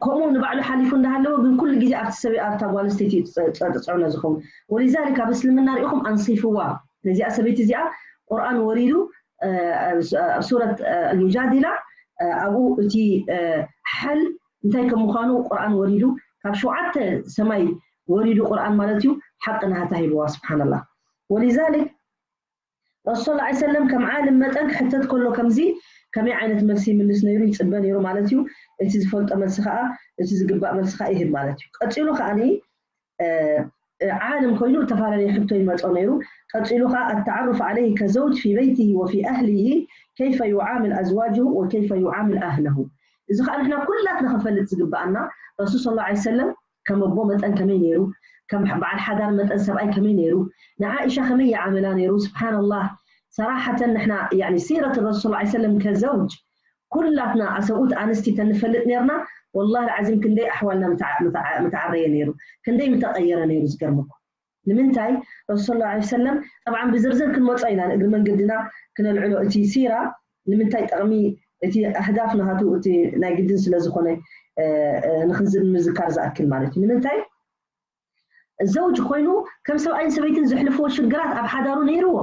ከምኡ ንባዕሉ ሓሊፉ እንዳሃለወ ግን ኩሉ ግዜ ኣብቲ ሰብ ኣብታ ጓል ኣንስተይቲ እዩ ፅዕኖ ዝኸውን። ወሊዛሊክ ኣብ እስልምና ሪኢኹም ኣንሲፍዋ ነዚኣ ሰበይቲ እዚኣ ቁርኣን ወሪዱ ኣብ ሱረት ኣልሙጃዲላ ኣብኡ እቲ ሓል እንታይ ከም ምዃኑ ቁርኣን ወሪዱ ካብ ሸውዓተ ሰማይ ወሪዱ ቁርኣን ማለት እዩ ሓቂ ናሃታ ሂብዋ ስብሓንላህ። ወሊዛሊክ ረሱል ላ ሰለም ከም ዓለም መጠን ክሕተት ከሎ ከምዚ ከመይ ዓይነት መልሲ ይምልስ ነይሩ ይፅበ ነይሩ ማለት እዩ። እቲ ዝፈልጦ መልሲ ከዓ እቲ ዝግባእ መልሲ ከዓ ይህብ ማለት እዩ። ቀፂሉ ከዓ ዓለም ኮይኑ ዝተፈላለየ ሕቶ ይመፆ ነይሩ። ቀፂሉ ከዓ التعرف عليه كزوج في بيته وفي أهله كيف يعامل أزواجه وكيف يعامل أهله። እዚ ከዓ ንሕና ኩላትና ክንፈልጥ ዝግበኣና ረሱል ስለ ላ ሰለም ከም ኣቦ መጠን ከመይ ነይሩ፣ ከም በዓል ሓዳር መጠን ሰብኣይ ከመይ ነይሩ፣ ንዓኢሻ ከመይ ይዓምላ ነይሩ። ስብሓንላህ ሰራሓተን ንሕና ያኒ ሲረት ረሱል ላ ሰለም ከዘውጅ ኩላትና ኣሰብኡት ኣንስቲ ተንፈልጥ ነርና ወላሂ ዓዚም ክንደይ ኣሕዋልና ምተዓረየ ነይሩ፣ ክንደይ ምተቀየረ ነይሩ። ዝገርምኩም ንምንታይ ረሱል ላ ሰለም ጠብዓን ብዝርዝር ክንመፆ ኢና ንእግሪ መንገድና ክነልዕሎ እቲ ሲራ ንምንታይ ጠቕሚ እቲ ኣህዳፍ ናሃቱ እቲ ናይ ግድን ስለ ዝኾነ ንክንዝብ ምዝካር ዝኣክል ማለት እዩ። ንምንታይ ዘውጅ ኮይኑ ከም ሰብኣይን ሰበይትን ዘሕልፍዎ ሽግራት ኣብ ሓዳሩ ነይርዎ።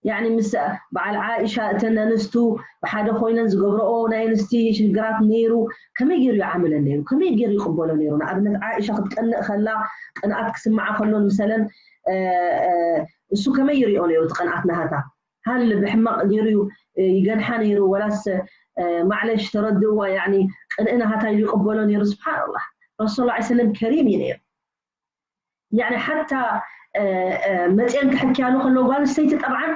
ያኒ ምስ በዓል ዓኢሻ እተን ኣንስቱ ብሓደ ኮይነን ዝገብረኦ ናይ ኣንስቲ ሽግራት ነይሩ። ከመይ ገይሩ ይዓምለን ነይሩ? ከመይ ገይሩ ይቕበሎ ነይሩ? ንኣብነት ዓኢሻ ክትቀንእ ከላ ቅንኣት ክስምዓ ከሎ ንምሰለን እሱ ከመይ ይሪኦ ነይሩ? እቲ ቅንኣት ናሃታ ሃል ብሕማቕ ገይሩ ይገንሓ ነይሩ ወላስ ማዕለሽ ተረድእዋ ያኒ ቅንኢ ናሃታ ኢሉ ይቕበሎ ነይሩ? ስብሓንላህ ረሱል ላ ሰለም ከሪም እዩ ነይሩ። ያኒ ሓታ መፅየን ክሕክያሉ ከለዉ ጓል ኣንስተይቲ ጠብዓን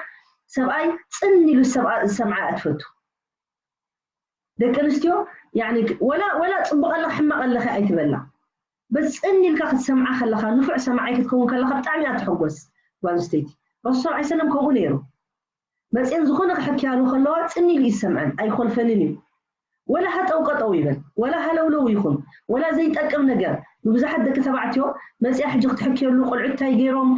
ሰብኣይ ፅን ኢሉ ዝሰምዓ እያ ትፈቱ። ደቂ ኣንስትዮ ያኒ ወላ ወላ ፅቡቕ ኣለኺ ሕማቕ ኣለኺ ኣይትበላ። በዚ ፅን ኢልካ ክትሰምዓ ከለኻ ንፉዕ ሰማዓይ ክትከውን ከለኻ ብጣዕሚ እያ ትሕጎስ ጓል ኣንስተይቲ። ረሱል ዐ ሰለም ከምኡ ነይሩ። መፅየን ዝኾነ ክሕክያሉ ከለዋ ፅን ኢሉ ይሰምዐን ኣይኮልፈንን እዩ። ወላ ሃጠው ቀጠው ይበል ወላ ሃለውለው ይኹን ወላ ዘይጠቅም ነገር ንብዙሓት ደቂ ተባዕትዮ መፅያ ሕጂ ክትሕክየሉ ቆልዑት እንታይ ገይሮም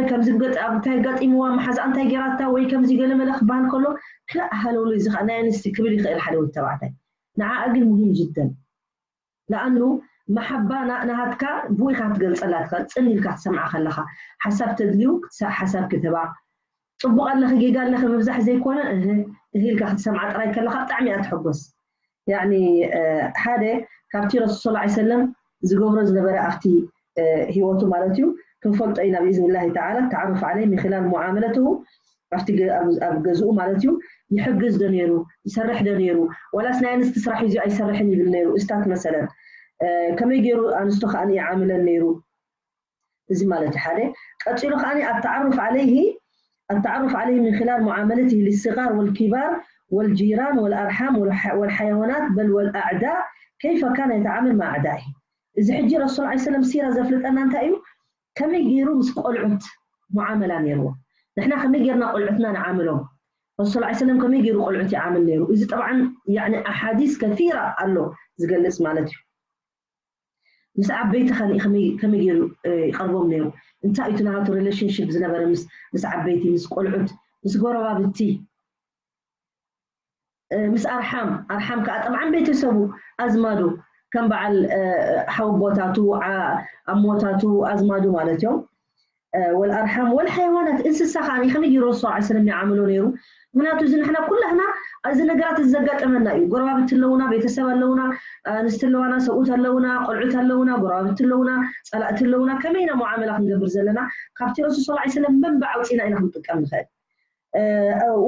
ከምዚ እንታይ ኣጋጢምዋ መሓዝኣ እንታይ ገይራታ ወይ ከምዚ ገለመለ ክበሃል ከሎ ክላእ ሃለውለው እዚ ከዓ ናይ ኣንስቲ ክብል ይኽእል ሓደ ወዲ ተባዕታይ ንዓኣ ግን ሙሂም ጅደን ለኣኑ መሓባ ናሃትካ ብኡ ኢካ ክትገልፀላ ትኽእል። ፅን ኢልካ ክትሰምዓ ከለካ ሓሳብ ተድልዩ ሓሳብ ክትህባ፣ ፅቡቅ ኣለኺ ጌጋ ኣለኺ ምብዛሕ ዘይኮነ እህ ኢልካ ክትሰምዓ ጥራይ ከለካ ብጣዕሚ እያ ትሕጎስ። ያኒ ሓደ ካብቲ ረሱል ሰለላሁ ዐለይሂ ወሰለም ዝገብሮ ዝነበረ ኣብቲ ህይወቱ ማለት እዩ ክንፈልጦ ኢና ብኢዝኒላሂ ተዓላ። ተዓሩፍ ዓለይ ሚን ኺላል ሙዓመለትሁ፣ ኣብቲ ኣብ ገዝኡ ማለት እዩ ይሕግዝ ዶ ነይሩ፣ ይሰርሕ ዶ ነይሩ፣ ወላስ ናይ ኣንስቲ ስራሕ እዩ ኣይሰርሕን ይብል ነይሩ። እስታት መሰለን ከመይ ገይሩ ኣንስቶ ከዓ ይዓምለን ነይሩ። እዚ ማለት ሓደ። ቀፂሉ ከዓ ኣተዓሩፍ ዓለይሂ ኣተዓሩፍ ዓለይሂ ሚን ኺላል ሙዓመለትሂ ሊስጋር ወልኪባር ወልጂራን ወልኣርሓም ወልሓይዋናት በል ወልኣዕዳ ከይፈ ካነ የተዓመል ማ ኣዕዳኢ። እዚ ሕጂ ረሱል ዐለይሂ ሰለም ሲራ ዘፍልጠና እንታይ እዩ? ከመይ ገይሩ ምስ ቆልዑት ሙዓመላ ነይርዎ? ንሕና ከመይ ገይርና ቆልዑትና ንዓምሎም? ረሱል ዐለይሂ ሰለም ከመይ ገይሩ ቆልዑት ይዓምል ነይሩ? እዚ ጠብዓን ያኒ ኣሓዲስ ከሲራ ኣሎ ዝገልጽ ማለት እዩ። ምስ ዓበይቲ ከ ከመይ ገይሩ ይቐርቦም ነይሩ? እንታይ እዩ ናቱ ሪሌሽንሽፕ ዝነበረ ምስ ምስ ዓበይቲ፣ ምስ ቆልዑት፣ ምስ ጎረባብቲ፣ ምስ ኣርሓም? ኣርሓም ከዓ ጠብዓን ቤተሰቡ፣ ኣዝማዱ፣ ከም በዓል ሓወቦታቱ፣ ኣሞታቱ፣ ኣዝማዱ ማለት እዮም። ወልኣርሓም ወልሓይዋናት፣ እንስሳ ከዓ ከመይ ገይሩ ረሱል ዐለይሂ ሰለም ይዓምሎ ነይሩ? ምክንያቱ እዚ ንሕና ኩላህና እዚ ነገራት እዚ ዘጋጠመና እዩ። ጎረባብቲ ኣለውና፣ ቤተሰብ ኣለውና፣ ኣንስቲ ኣለዋና፣ ሰብኡት ኣለውና፣ ቆልዑት ኣለውና፣ ጎረባብቲ ኣለውና፣ ፀላእቲ ኣለውና። ከመይ ኢና ሙዓመላ ክንገብር ዘለና? ካብቲ ረሱል ሰለላሁ ዐለይሂ ወሰለም መንባዕ ኣውፂና ኢና ክንጥቀም ንኽእል።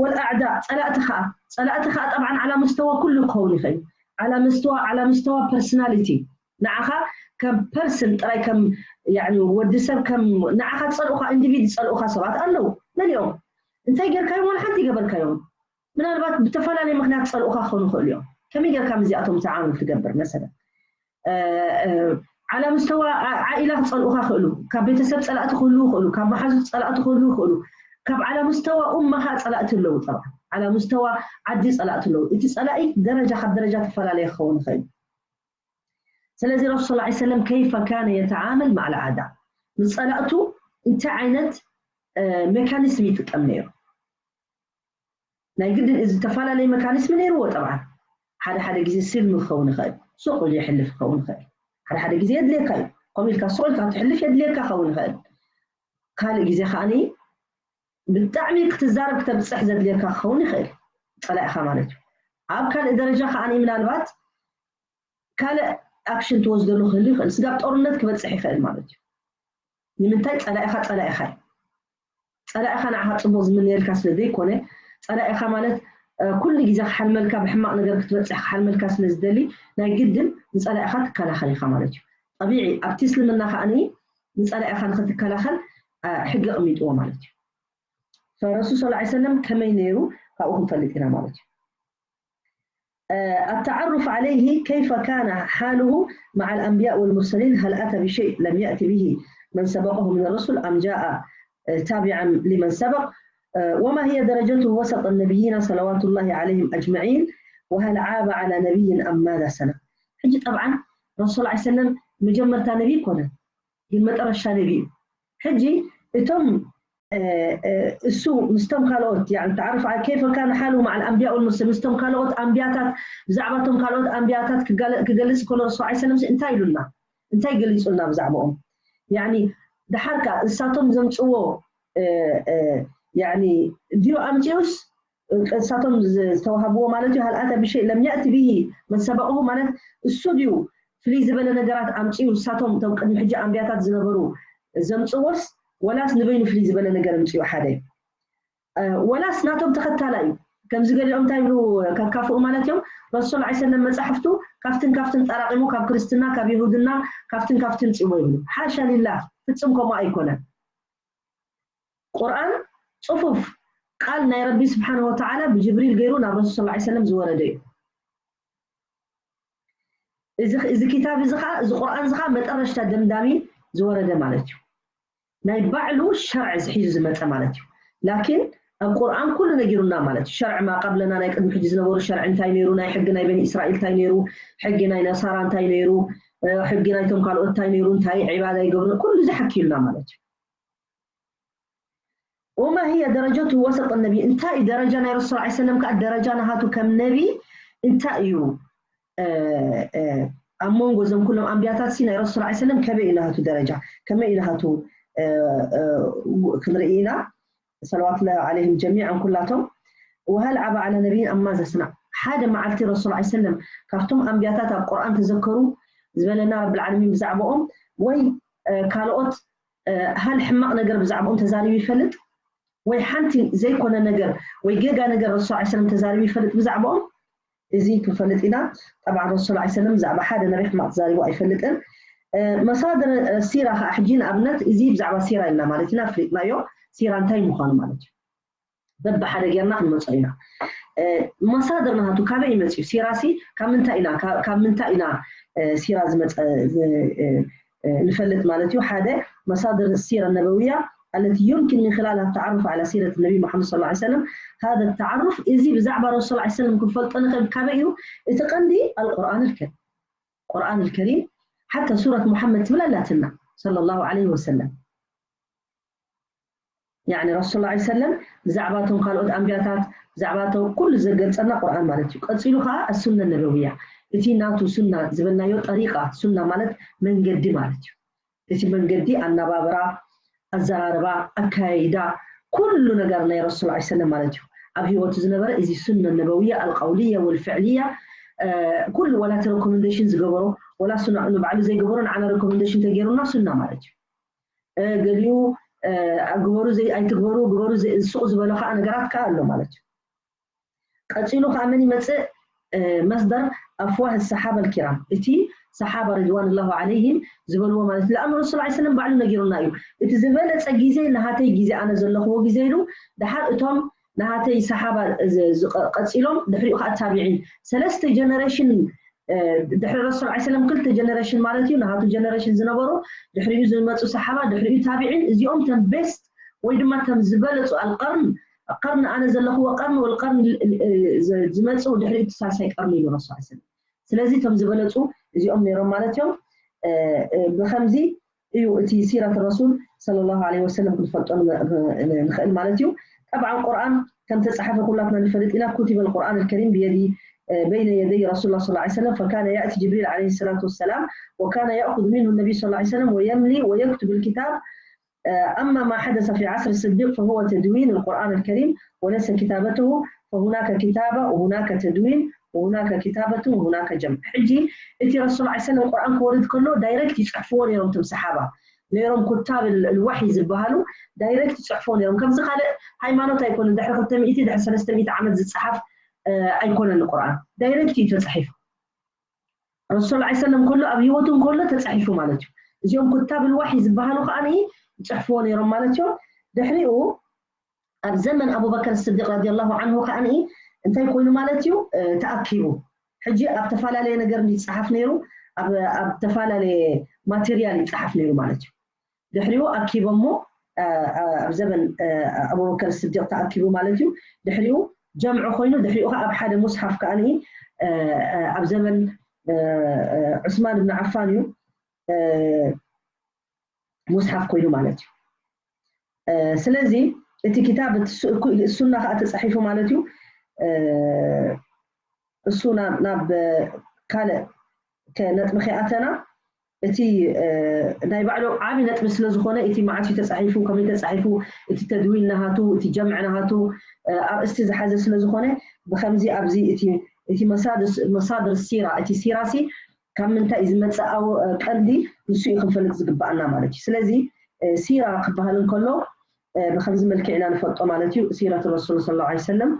ወልኣዕዳ፣ ፀላእቲ ከዓ ፀላእቲ ከዓ ጠብዓን ዓላ መስተዋ ኩሉ ክኸውን ይኽእል። ዓላ መስተዋ ዓላ መስተዋ ፐርሶናሊቲ፣ ንዓኻ ከም ፐርሰን ጥራይ ከም ያኒ ወዲ ሰብ ከም ንዓኻ ዝፀልኡኻ ኢንዲቪድ ዝፀልኡኻ ሰባት ኣለዉ። መን እዮም? እንታይ ጌርካዮም? ዋላ ሓንቲ ይገበርካዮም። ምናልባት ብተፈላለየ ምክንያት ዝፀልኡኻ ክኾኑ ይኽእሉ እዮም። ከመይ ጌርካ ምስዚኣቶም ተዓምል ትገብር? መሰለን ዓላ ምስተዋ ዓኢላ ክፀልኡኻ ይኽእሉ፣ ካብ ቤተሰብ ፀላእቲ ክህልዉ ይኽእሉ፣ ካብ መሓዙት ፀላእቲ ክህልዉ ይኽእሉ፣ ካብ ዓላ ምስተዋ ኡማ ከዓ ፀላእቲ ኣለዉ። ጠብዓ ዓላ ምስተዋ ዓዲ ፀላእቲ ኣለዉ። እቲ ፀላኢ ደረጃ ካብ ደረጃ ተፈላለየ ክኸውን ይኽእል። ስለዚ ረሱል ሰለላሁ ዐለይሂ ወሰለም ከይፈ ካነ የተዓመል መዓል ኣዕዳ፣ ምስ ፀላእቱ እንታይ ዓይነት ሜካኒዝም ይጥቀም ነይሩ? ናይ ግድን እዚ ዝተፈላለየ ሜካኒዝም ነይርዎ። ጠብዓ ሓደ ሓደ ግዜ ስልሚ ክኸውን ይኽእል፣ ሱቕ ኢሉ ይሕልፍ ክኸውን ይኽእል፣ ሓደ ሓደ ግዜ የድልየካ እዩ። ከምኡ ኢልካ ሱቕ ኢልካ ክትሕልፍ የድልየካ ክኸውን ይኽእል። ካልእ ግዜ ከዓኒ ብጣዕሚ ክትዛረብ ክተብፅሕ ዘድልየካ ክኸውን ይኽእል፣ ፀላኢኻ ማለት እዩ። ኣብ ካልእ ደረጃ ከዓኒ ምናልባት ካልእ ኣክሽን ትወስደሉ ክህሉ ይኽእል። ስጋብ ጦርነት ክበፅሕ ይኽእል ማለት እዩ። ንምንታይ? ፀላኢኻ ፀላኢኻ እዩ። ፀላኢኻ ንዓኻ ፅቡቕ ዝምነየልካ ስለ ዘይኮነ፣ ፀላኢኻ ማለት ኩሉ ግዜ ክሓልመልካ፣ ብሕማቕ ነገር ክትበፅሕ ክሓልመልካ ስለ ዝደሊ ናይ ግድን ንፀላኢኻ ትከላኸል ኢኻ ማለት እዩ። ጠቢዒ ኣብቲ እስልምና ከዓኒ ንፀላኢኻ ንክትከላኸል ሕጊ ኣቕሚጥዎ ማለት እዩ። ረሱል ሰለላሁ ዐለይሂ ወሰለም ከመይ ነይሩ ካብኡ ክንፈልጥ ኢና ማለት እዩ። التعرف عليه، كيف كان حاله مع الأنبياء والمرسلين؟ هل أتى بشيء لم يأت به من سبقه من الرسل أم جاء تابعا لمن سبق؟ وما هي درجته وسط النبيين صلوات الله عليهم أجمعين؟ وهل عاب على نبي أم ماذا سنة؟ ሕጂ ጠብዓን ረሱል ዐለይሂ ሰለም መጀመርታ ነቢ ይኮነ፣ ግን መጠረሻ ነቢ እዩ። ሕጂ እቶም እሱ ምስቶም ካልኦት يعني تعرف على كيف كان حاله مع الأنبياء والمرسلين ምስቶም ካልኦት ኣንብያታት ብዛዕባ ቶም ካልኦት ኣንብያታት ክገልጽ ከሎ ረሱል ዐለይሂ ሰለም እንታይ ኢሉና? እንታይ ገሊጹልና ብዛዕባኦም? يعني ድሓር ከኣ እሳቶም ዘምጽዎ يعني ድዩ ኣምጺኡስ እሳቶም ዝተዋሃብዎ ማለት እዩ። هل أتى بشيء لم يأت به من سبقه ማለት እሱ ድዩ ፍልይ ዝበለ ነገራት ኣምጺኡ እሳቶም እቶም ቅድሚ ሕጂ ኣንብያታት ዝነበሩ ዘምጽዎስ ወላስ ንበይኑ ፍልይ ዝበለ ነገር ኣምጺኡ ሓደ ወላስ ናቶም ተኸታላ እዩ? ከምዚ ገሊኦም እንታይ ይብሉ ከካፍኡ ማለት እዮም። ረሱል ዐለይሂ ሰለም መጻሕፍቱ ካብትን ካብትን ጠራቂሙ ካብ ክርስትና ካብ ይሁድና ካብትን ካብትን ጽዎ ይብሉ። ሓሻ ሊላህ ፍጹም ከምኡ ኣይኮነን። ቁርኣን ጽፉፍ ቃል ናይ ረቢ ስብሓን ወተዓላ ብጅብሪል ገይሩ ናብ ረሱል ሰለላሁ ዐለይሂ ወሰለም ዝወረደ እዩ። እዚ እዚ ኪታብ እዚ ከዓ እዚ ቁርኣን እዚ ከዓ መጠረሽታ ደምዳሚ ዝወረደ ማለት እዩ። ናይ ባዕሉ ሸርዕ ዝሒዙ ዝመፀ ማለት እዩ። ላኪን ኣብ ቁርኣን ኩሉ ነጊሩና ማለት እዩ። ሸርዕ ማ ቀብለና ናይ ቅድሚ ሕጂ ዝነበሩ ሸርዕ እንታይ ነይሩ፣ ናይ ሕጊ ናይ በኒ እስራኤል እንታይ ነይሩ፣ ሕጊ ናይ ነሳራ እንታይ ነይሩ፣ ሕጊ ናይቶም ካልኦት እንታይ ነይሩ፣ እንታይ ዒባዳ ይገብሩ፣ ኩሉ እዚ ሓኪዩልና ማለት እዩ። وما هي درجته وسط النبي እንታይ ደረጃ ናይ ረሱል ዐለይሂ ሰለም ከዓ ደረጃ ናሃቱ ከም ነቢ እንታይ እዩ ኣብ መንጎ እዞም ኩሎም ኣንብያታት ሲ ናይ ረሱል ላ ሰለም ከመይ እዩ ናቱ ደረጃ፣ ከመይ እዩ ናቱ ክንርኢ ኢና። ሰለዋት ላ ዓለይሂም ጀሚዓን ኩላቶም። وهل عبا على نبي أما زسنا ሓደ መዓልቲ ረሱል ላ ሰለም ካብቶም ኣንብያታት ኣብ ቁርኣን ተዘከሩ ዝበለና ረብል ዓለሚን ብዛዕባኦም ወይ ካልኦት ሃል ሕማቕ ነገር ብዛዕባኦም ተዛሪቡ ይፈልጥ ወይ ሓንቲ ዘይኮነ ነገር ወይ ጌጋ ነገር ረሱል ላ ሰለም ተዛሪቡ ይፈልጥ ብዛዕባኦም? እዚ ክንፈልጥ ኢና። ጠብዓ ረሱል ላ ሰለም ብዛዕባ ሓደ ነቢ ሕማቕ ተዛሪቡ ኣይፈልጥን። መሳድር ሲራ ከዓ ሕጂ ንኣብነት እዚ ብዛዕባ ሲራ ኢልና ማለት ኢና ኣፍሊጥናዮ። ሲራ እንታይ ምዃኑ ማለት እዩ። በብሓደ ጌርና ክንመጾ ኢና። መሳድር ናቱ ካበይ ይመጽ እዩ? ሲራ ሲ ካብ ምንታይ ኢና ካብ ምንታይ ኢና ሲራ ዝመጸ ንፈልጥ ማለት እዩ። ሓደ መሳድር ሲራ ነበውያ التي يمكن من خلالها التعرف على سيرة النبي محمد صلى الله عليه وسلم. هذا التعرف እዚ ብዛዕባ ረሱል ላ ሰለም ክንፈልጦ ንኽእል ካበይ እዩ? እቲ ቀንዲ ኣልቁርኣን ልከሪም ቁርኣን ልከሪም ሓታ ሱረት ሙሓመድ ትብል ኣላትና صلى الله عليه وسلم። ያኒ ረሱል ላ ሰለም ብዛዕባቶም ካልኦት ኣንብያታት ብዛዕባቶም ኩሉ ዘገልፀና ቁርኣን ማለት እዩ። ቀፂሉ ከዓ ኣሱነ ነበውያ እቲ ናቱ ሱና ዝበልናዮ ጠሪቃ ሱና ማለት መንገዲ ማለት እዩ። እቲ መንገዲ ኣናባብራ ኣዘራርባ ኣካያይዳ ኩሉ ነገር ናይ ረሱል ላ ሰለም ማለት እዩ። ኣብ ህይወቱ ዝነበረ እዚ ሱነ ነበውያ ኣልቀውልያ ወልፍዕልያ ኩሉ ዋላ እቲ ሬኮመንዴሽን ዝገበሮ ዋላ ሱና ንባዕሉ ዘይገበሮ ንዓና ሬኮመንዴሽን ተገይሩና ሱና ማለት እዩ። ገሊኡ ግበሩ ኣይትግበሩ ግበሩ ሱቕ ዝበሎ ከዓ ነገራት ከዓ ኣሎ ማለት እዩ። ቀፂሉ ከዓ መን ይመፅእ? መስደር ኣፍዋህ ሰሓባ ልኪራም እቲ ሰሓባ ሪድዋን ላሁ ዓለይሂም ዝበልዎ ማለት እዩ። ለኣኑ ረሱል ላ ሰለም ባዕሉ ነጊሩና እዩ። እቲ ዝበለፀ ግዜ ናሃተይ ግዜ ኣነ ዘለኽዎ ግዜ ኢሉ ድሓር እቶም ናሃተይ ሰሓባ ቀፂሎም ድሕሪኡ ከዓ ታቢዒን ሰለስተ ጀነሬሽን ድሕሪ ረሱል ላ ሰለም ክልተ ጀነሬሽን ማለት እዩ። ናሃቱ ጀነሬሽን ዝነበሩ ድሕሪኡ ዝመፁ ሰሓባ ድሕሪኡ ታቢዒን እዚኦም ተም ቤስት ወይ ድማ ተም ዝበለፁ ኣልቀርን ቀርን ኣነ ዘለኽዎ ቀርን ወልቀርን ዝመፁ ድሕሪኡ እቲ ሳልሳይ ቀርን ኢሉ ረሱል ላ ሰለም። ስለዚ እቶም ዝበለፁ እዚኦም ነይሮም ማለት እዮም። ብከምዚ እዩ እቲ ሲረት ረሱል ሰለላሁ ዐለይሂ ወሰለም ክንፈልጦ ንኽእል ማለት እዩ። ጠብዓን ቁርኣን ከም ተፃሓፈ ኩላትና ንፈልጥ ኢና። ኩቲበ ልቁርኣን ልከሪም ብየዲ በይነ የደይ ረሱል ላ ሰለላሁ ዐለይሂ ወሰለም ፈካነ ያእቲ ጅብሪል ዐለይሂ ሰላቱ ወሰላም ወካነ ያእኹዝ ሚንሁ ነቢይ ሰለላሁ ዐለይሂ ወሰለም ወየምሊ ወየክቱብ ልኪታብ أما ما حدث في عصر الصديق فهو تدوين القرآن الكريم وليس كتابته فهناك كتابة وهناك تدوين وهناك كتابة وهناك جمع ሕጂ እቲ ረሱል ላ ሰለም ቁርኣን ክወርድ ከሎ ዳይረክት ይፅሕፍዎ ነይሮም እቶም ሰሓባ ነይሮም ኩታብ ልዋሒ ዝበሃሉ ዳይረክት ይፅሕፍዎ ነይሮም። ከምዚ ካልእ ሃይማኖት ኣይኮነን ድሕሪ ክልተ ሚእቲ ድሕሪ ሰለስተ ሚእቲ ዓመት ዝፀሓፍ ኣይኮነን ቁርኣን ዳይረክት እዩ ተፃሒፉ። ረሱል ላ ሰለም ከሎ ኣብ ህይወቱ ከሎ ተፃሒፉ ማለት እዩ። እዚኦም ኩታብ ልዋሒ ዝበሃሉ ከዓ ይፅሕፍዎ ነይሮም ማለት እዮም። ድሕሪኡ ኣብ ዘመን ኣቡበከር ስዲቅ ረዲየላሁ ዓንሁ ከዓ እንታይ ኮይኑ ማለት እዩ ተኣኪቡ። ሕጂ ኣብ ተፈላለየ ነገር ይፀሓፍ ነይሩ፣ ኣብ ተፈላለየ ማቴሪያል ይፀሓፍ ነይሩ ማለት እዩ። ድሕሪኡ ኣኪቦሞ ኣብ ዘበን ኣቡበከር ስዲቅ ተኣኪቡ ማለት እዩ። ድሕሪኡ ጀምዑ ኮይኑ ድሕሪኡ ከዓ ኣብ ሓደ ሙስሓፍ ከዓ ኣብ ዘበን ዑስማን ብን ዓፋን እዩ ሙስሓፍ ኮይኑ ማለት እዩ። ስለዚ እቲ ክታብ ሱና ከዓ ተፃሒፉ ማለት እዩ። እሱ ናብ ካልእ ነጥቢ ከይኣተና እቲ ናይ ባዕሉ ዓብዪ ነጥቢ ስለ ዝኾነ እቲ መዓት እዩ ተፃሒፉ ከመይ ተፃሒፉ እቲ ተድዊን ናሃቱ እቲ ጀምዕ ናሃቱ ኣርእስቲ ዝሓዘ ስለ ዝኾነ ብከምዚ ኣብዚ እቲ መሳድር ሲራ እቲ ሲራ ሲ ካብ ምንታይ እዩ ዝመፅእ ቀንዲ ንሱ እዩ ክንፈልጥ ዝግባኣና ማለት እዩ። ስለዚ ሲራ ክበሃል እንከሎ ብከምዚ መልክዕ ኢና ንፈልጦ ማለት እዩ። ሲረት ረሱል ስለ ላ ሰለም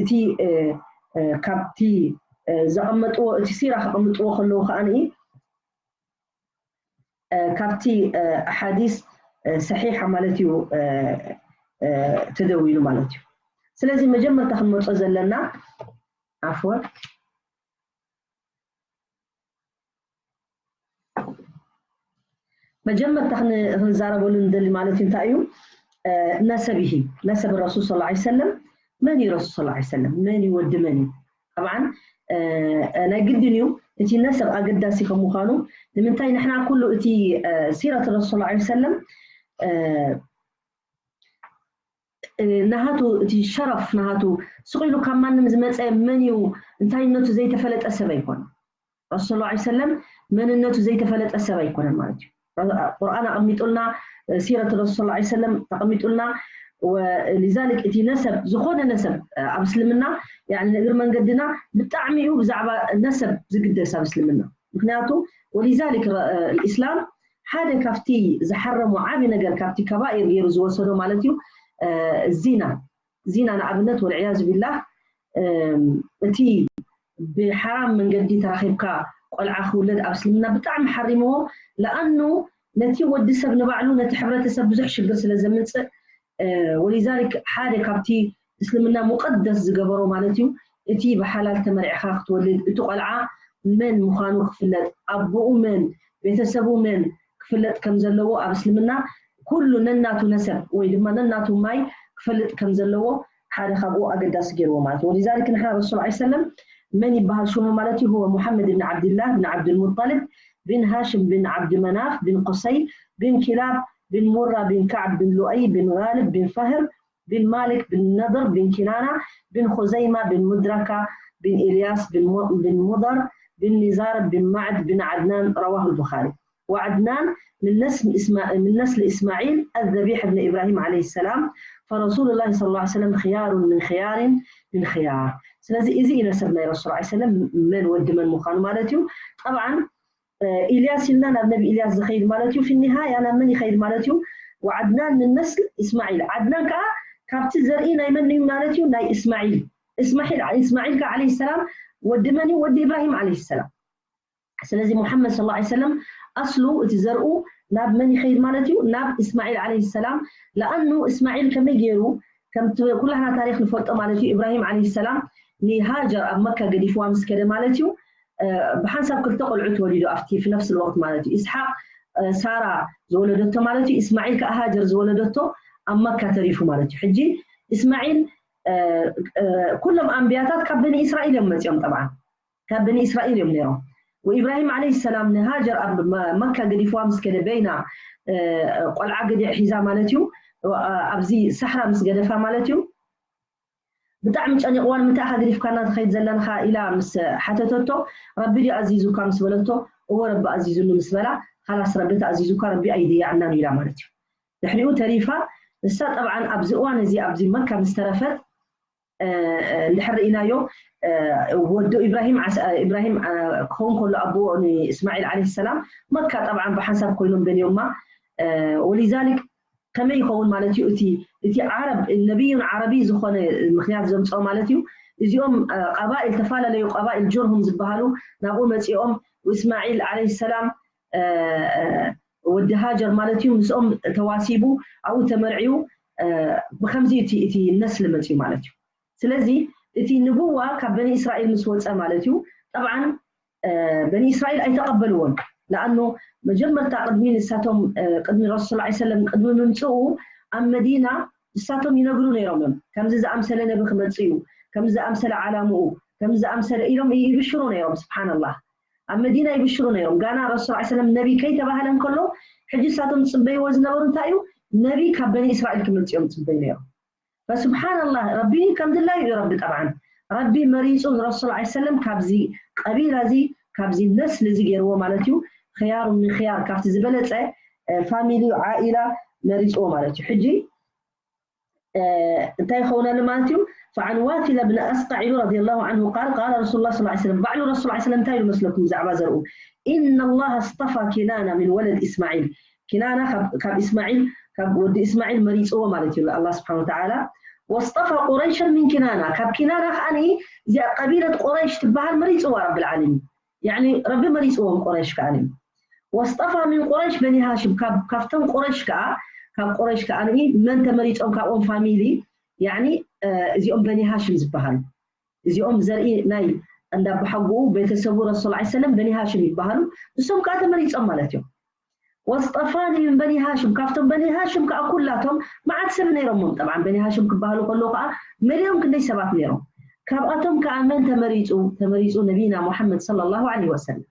እቲ ካብቲ ዘቐመጥዎ እቲ ሲራ ከቐምጥዎ ከለዉ ከዓ ካብቲ ኣሓዲስ ሰሒሓ ማለት እዩ ተደዊሉ ማለት እዩ። ስለዚ መጀመርታ ክንመፆ ዘለና ዓፍወን መጀመርታ ክንዛረበሉ ንደሊ ማለት እዩ እንታይ እዩ ነሰብሂ ነሰብ ረሱል ስለ ላ ሰለም መን እዩ ረሱል ስለ ላ ሰለም መን እዩ ወዲ መን እዩ ጠብዓን ናይ ግድን እዩ እቲ ነሰብ ኣገዳሲ ከም ምዃኑ ንምንታይ ንሕና ኩሉ እቲ ሲረት ረሱል ስለ ላ ሰለም ናሃቱ እቲ ሸረፍ ናሃቱ ስቕ ኢሉ ካብ ማንም ዝመፀ መን እዩ እንታይነቱ ዘይተፈለጠ ሰብ ኣይኮነ ረሱል ሰለላሁ ዐለይሂ ወሰለም መንነቱ ዘይተፈለጠ ሰብ ኣይኮነን ማለት እዩ። ቁርኣን ኣቐሚጡልና፣ ሲረት ረሱል ሰለላሁ ዐለይሂ ወሰለም ኣቐሚጡልና። ወሊዛሊክ እቲ ነሰብ፣ ዝኾነ ነሰብ ኣብ እስልምና፣ ያኒ ንእግሪ መንገድና ብጣዕሚ እዩ ብዛዕባ ነሰብ ዝግደስ ኣብ እስልምና። ምክንያቱ ወሊዛሊክ ረ-፣ እስላም ሓደ ካብቲ ዝሓረሞ ዓቢ ነገር፣ ካብቲ ከባኢር ገይሩ ዝወሰዶ ማለት እዩ፣ እ፣ ዚና። ዚና ንኣብነት፣ ወልዕያዙ ቢላህ፣ እም፣ እቲ ብሓራም መንገዲ ተራኺብካ ቆልዓ ክውለድ ኣብ እስልምና ብጣዕሚ ሓሪምዎ። ለኣኑ ነቲ ወዲ ሰብ ንባዕሉ፣ ነቲ ሕብረተሰብ ብዙሕ ሽግር ስለ ዘምጽእ፣ እ፣ ወሊዛሊክ ሓደ ካብቲ እስልምና ሙቀደስ ዝገበሮ ማለት እዩ፣ እቲ ብሓላል ተመርዕኻ ክትወልድ፣ እቲ ቆልዓ መን ምዃኑ ክፍለጥ፣ ኣቦኡ መን፣ ቤተሰቡ መን ክፍለጥ ከም ዘለዎ ኣብ እስልምና ኩሉ ነናቱ ነሰብ ወይ ድማ ነናቱ ማይ ክፈልጥ ከም ዘለዎ ሓደ ካብኡ ኣገዳሲ ገይርዎ ማለት እዩ። ወሊዛሊክ ንሕና ረሱል ሰለላሁ ዐለይሂ ወሰለም መን ይበሃል ሽሙ ማለት እዩ? هو محمد بن عبد الله بن عبد المطلب بن هاشم بن عبد مناف بن قصي بن كلاب بن مرة بن كعب بن لؤي بن غالب بن فهر بن مالك بن نضر بن كنانة بن خزيمة بن مدركة بن إلياس بن م-، بن مضر بن نزار بن معد بن عدنان. رواه البخاري. وعدنان من نسل إسما-، من نسل إسماعيل الذبيح بن إبراهيم عليه السلام، فرسول الله صلى الله عليه وسلم خيار من خيار من خيار. ስለዚ እዚ እዩ ነሰብ ናይ ረሱል ሰለላሁ ዐለይሂ ወሰለም፣ መን ወዲ መን ምዃኑ ማለት እዩ። ጠብዓን፣ እ፣ ኢልያስ ኢልና ናብ ነቢ ኢልያስ ዝኸይድ ማለት እዩ። ፊ ኒሃያ ናብ መን ይኸይድ ማለት እዩ? ወዓድናን ምን ነስል ኢስማዒል። ዓድናን ከዓ ካብቲ ዘርኢ ናይ መን እዩ ማለት እዩ? ናይ ኢስማዒል። ኢስማዒል፣ ኢስማዒል ከዓ ዓለይሂ ሰላም ወዲ መን እዩ? ወዲ ኢብራሂም ዓለይሂ ሰላም። ስለዚ ሙሐመድ ሰለላሁ ዐለይሂ ወሰለም ኣስሉ እቲ ዘርኡ ናብ መን ይኸይድ ማለት እዩ? ናብ እስማዒል ዓለይሂ ሰላም። ለኣኑ እስማዒል ከመይ ገይሩ፣ ከምቲ ኩላህና ታሪኽ ንፈልጦ ማለት እዩ፣ ኢብራሂም ዓለይሂ ሰላም ንሃጀር ኣብ መካ ገዲፍዋ ምስ ከደ ማለት እዩ፣ እ፣ ብሓንሳብ ክልተ ቆልዑት ወሊዱ ኣብቲ ፊ ነፍስ ወቅት ማለት እዩ። ኢስሓቅ፣ እ፣ ሳራ ዝወለደቶ ማለት እዩ፣ እስማዒል ከዓ ሃጀር ዝወለደቶ ኣብ መካ ተሪፉ ማለት እዩ። ሕጂ እስማዒል፣ እ፣ እ፣ ኩሎም ኣንብያታት ካብ በኒ እስራኤል እዮም መፂኦም ጠብዓ። ካብ በኒ እስራኤል እዮም ነይሮም። ወኢብራሂም ዓለይሂ ሰላም ንሃጀር ኣብ መ-፣ መካ ገዲፍዋ ምስ ከደ በይና፣ እ፣ ቆልዓ ገዲዕ ሒዛ ማለት እዩ፣ እ፣ ኣብዚ ሳሕራ ምስ ገደፋ ማለት እዩ። ብጣዕሚ ጨኒቕዋ፣ ንምንታይ ኢኻ ገዲፍካና ትኸይድ ዘለንኻ ኢላ ምስ ሓተተቶ፣ ረቢ ድዩ ኣዚዙካ ምስ በለቶ፣ እወ ረቢ ኣዚዙኒ ምስ በላ፣ ካላስ ረቢ ተኣዚዙካ ረቢ ኣይድያዕናን ኢላ ማለት እዩ። ድሕሪኡ ተሪፋ፣ ንሳ ጠብዓን ኣብዚ እዋን እዚ ኣብዚ መካ ምስ ተረፈት፣ እ፣ እ፣ እንድሕር ርኢናዮ፣ እ፣ ወዱ ኢብራሂም ዓስ-፣ እ፣ ኢብራሂም፣ እ፣ ክኸውን ከሎ ኣቦኡ ንእስማዒል ዓለይሂ ሰላም መካ ጠብዓን ብሓንሳብ ኮይኖም በንዮማ። እ፣ ወሊዛሊክ ከመይ ይኸውን ማለት እዩ? እቲ፣ እቲ ዓረብ፣ ነቢዩን ዓረቢ ዝኾነ ምኽንያት ዘምፅኦ ማለት እዩ። እዚኦም፣ እ፣ ቀባኢል፣ ተፈላለዩ ቀባኢል ጁርሁም ዝበሃሉ ናብኡ መፂኦም፣ ወእስማዒል ዓለይሂ ሰላም፣ እ፣ እ፣ ወዲ ሃጀር ማለት እዩ፣ ምስኦም ተዋሲቡ፣ ኣብኡ ተመርዕዩ፣ እ፣ ብኸምዚ እቲ፣ እቲ ነስሊ መፅዩ ማለት እዩ። ስለዚ እቲ ንቡዋ ካብ በኒ እስራኤል ምስ ወፀ ማለት እዩ፣ ጠብዓን፣ እ፣ በኒ እስራኤል ኣይተቐበልዎን። ለኣኑ መጀመርታ ቅድሚ ንሳቶም፣ እ፣ ቅድሚ ረሱል ሰለላሁ ዐለይሂ ወሰለም ቅድሚ ምምፅኡ ኣብ መዲና ንሳቶም ይነግሩ ነይሮም እዮም። ከምዚ ዝኣምሰለ ነቢ ክመፅእ እዩ፣ ከምዚ ዝኣምሰለ ዓላምኡ፣ ከምዚ ዝኣምሰለ ኢሎም ይብሽሩ ነይሮም። ስብሓንላህ። ኣብ መዲና ይብሽሩ ነይሮም። ጋና ረሱል ሰለላሁ ዐለይሂ ወሰለም ነቢ ከይተባህለ እንከሎ፣ ሕጂ ንሳቶም ዝፅበይዎ ዝነበሩ እንታይ እዩ? ነቢ ካብ በኒ እስራኤል ክመፅእ እዮም ዝፅበዩ ነይሮም። ፈስብሓንላህ፣ ረቢ ከም ድላዩ እዩ ረቢ ጠብዓን። ረቢ መሪፁ ንረሱል ሰለላሁ ዐለይሂ ወሰለም ካብዚ ቀቢላ እዚ፣ ካብዚ ነስሊ እዚ ገይርዎ ማለት እዩ። ኽያሩ ምን ኽያር፣ ካብቲ ዝበለፀ፣ እ፣ ፋሚሊ፣ ዓኢላ መሪፅዎ ማለት እዩ። ሕጂ፣ እ፣ እንታይ ይኸውን ኣሎ ማለት እዩ? فعن واثلة بن أسقع رضي الله عنه قال: قال رسول الله صلى الله عليه وسلم، ባዕሉ ረሱል ሰለላሁ ዐለይሂ ወሰለም እንታይ ኢሉ መስለኩም ብዛዕባ ዘርኡ? إن الله اصطفى كنانة من ولد إسماعيل። ኪናና ካብ፣ ካብ እስማዒል፣ ካብ ወዲ እስማዒል መሪፅዎ ማለት እዩ ኣላህ ስብሓን ወተዓላ። واصطفى قريشا من كنانة، ካብ ኪናና ከዓኒ እዚኣ ቀቢለት ቁረይሽ ትበሃል መሪፅዋ ረብል ዓለሚን። ያዕኒ ረቢ መሪፅዎም ቁረይሽ ከዓኒ። واصطفى من قريش بني هاشم، ካብ፣ ካብቶም ቁረይሽ ከዓ፣ ካብ ቁረይሽ ከዓኒ መን ተመሪፆም ካብኦም ፋሚሊ፣ ያዕኒ፣ እ፣ እዚኦም በኒ ሃሽም ዝበሃሉ። እዚኦም ዘርኢ ናይ እንዳ ኣቦሓጎኡ ቤተሰቡ ረሱል ሰለላሁ ዐለይሂ ወሰለም በኒ ሃሽም ይበሃሉ። ንሶም ከዓ ተመሪፆም ማለት እዮም። واصطفاني من بني هاشم، ካብቶም በኒ ሃሽም ከዓ ኩላቶም መዓት ሰብ ነይሮሞም። ጠብዓን በኒ ሃሽም ክበሃሉ ከለዉ ከዓ መሊኦም ክንደይ ሰባት ነይሮም። ካብኣቶም ከዓ መን ተመሪፁ? ተመሪፁ ነቢና ሙሐመድ ሰለላሁ ዐለይሂ ወሰለም።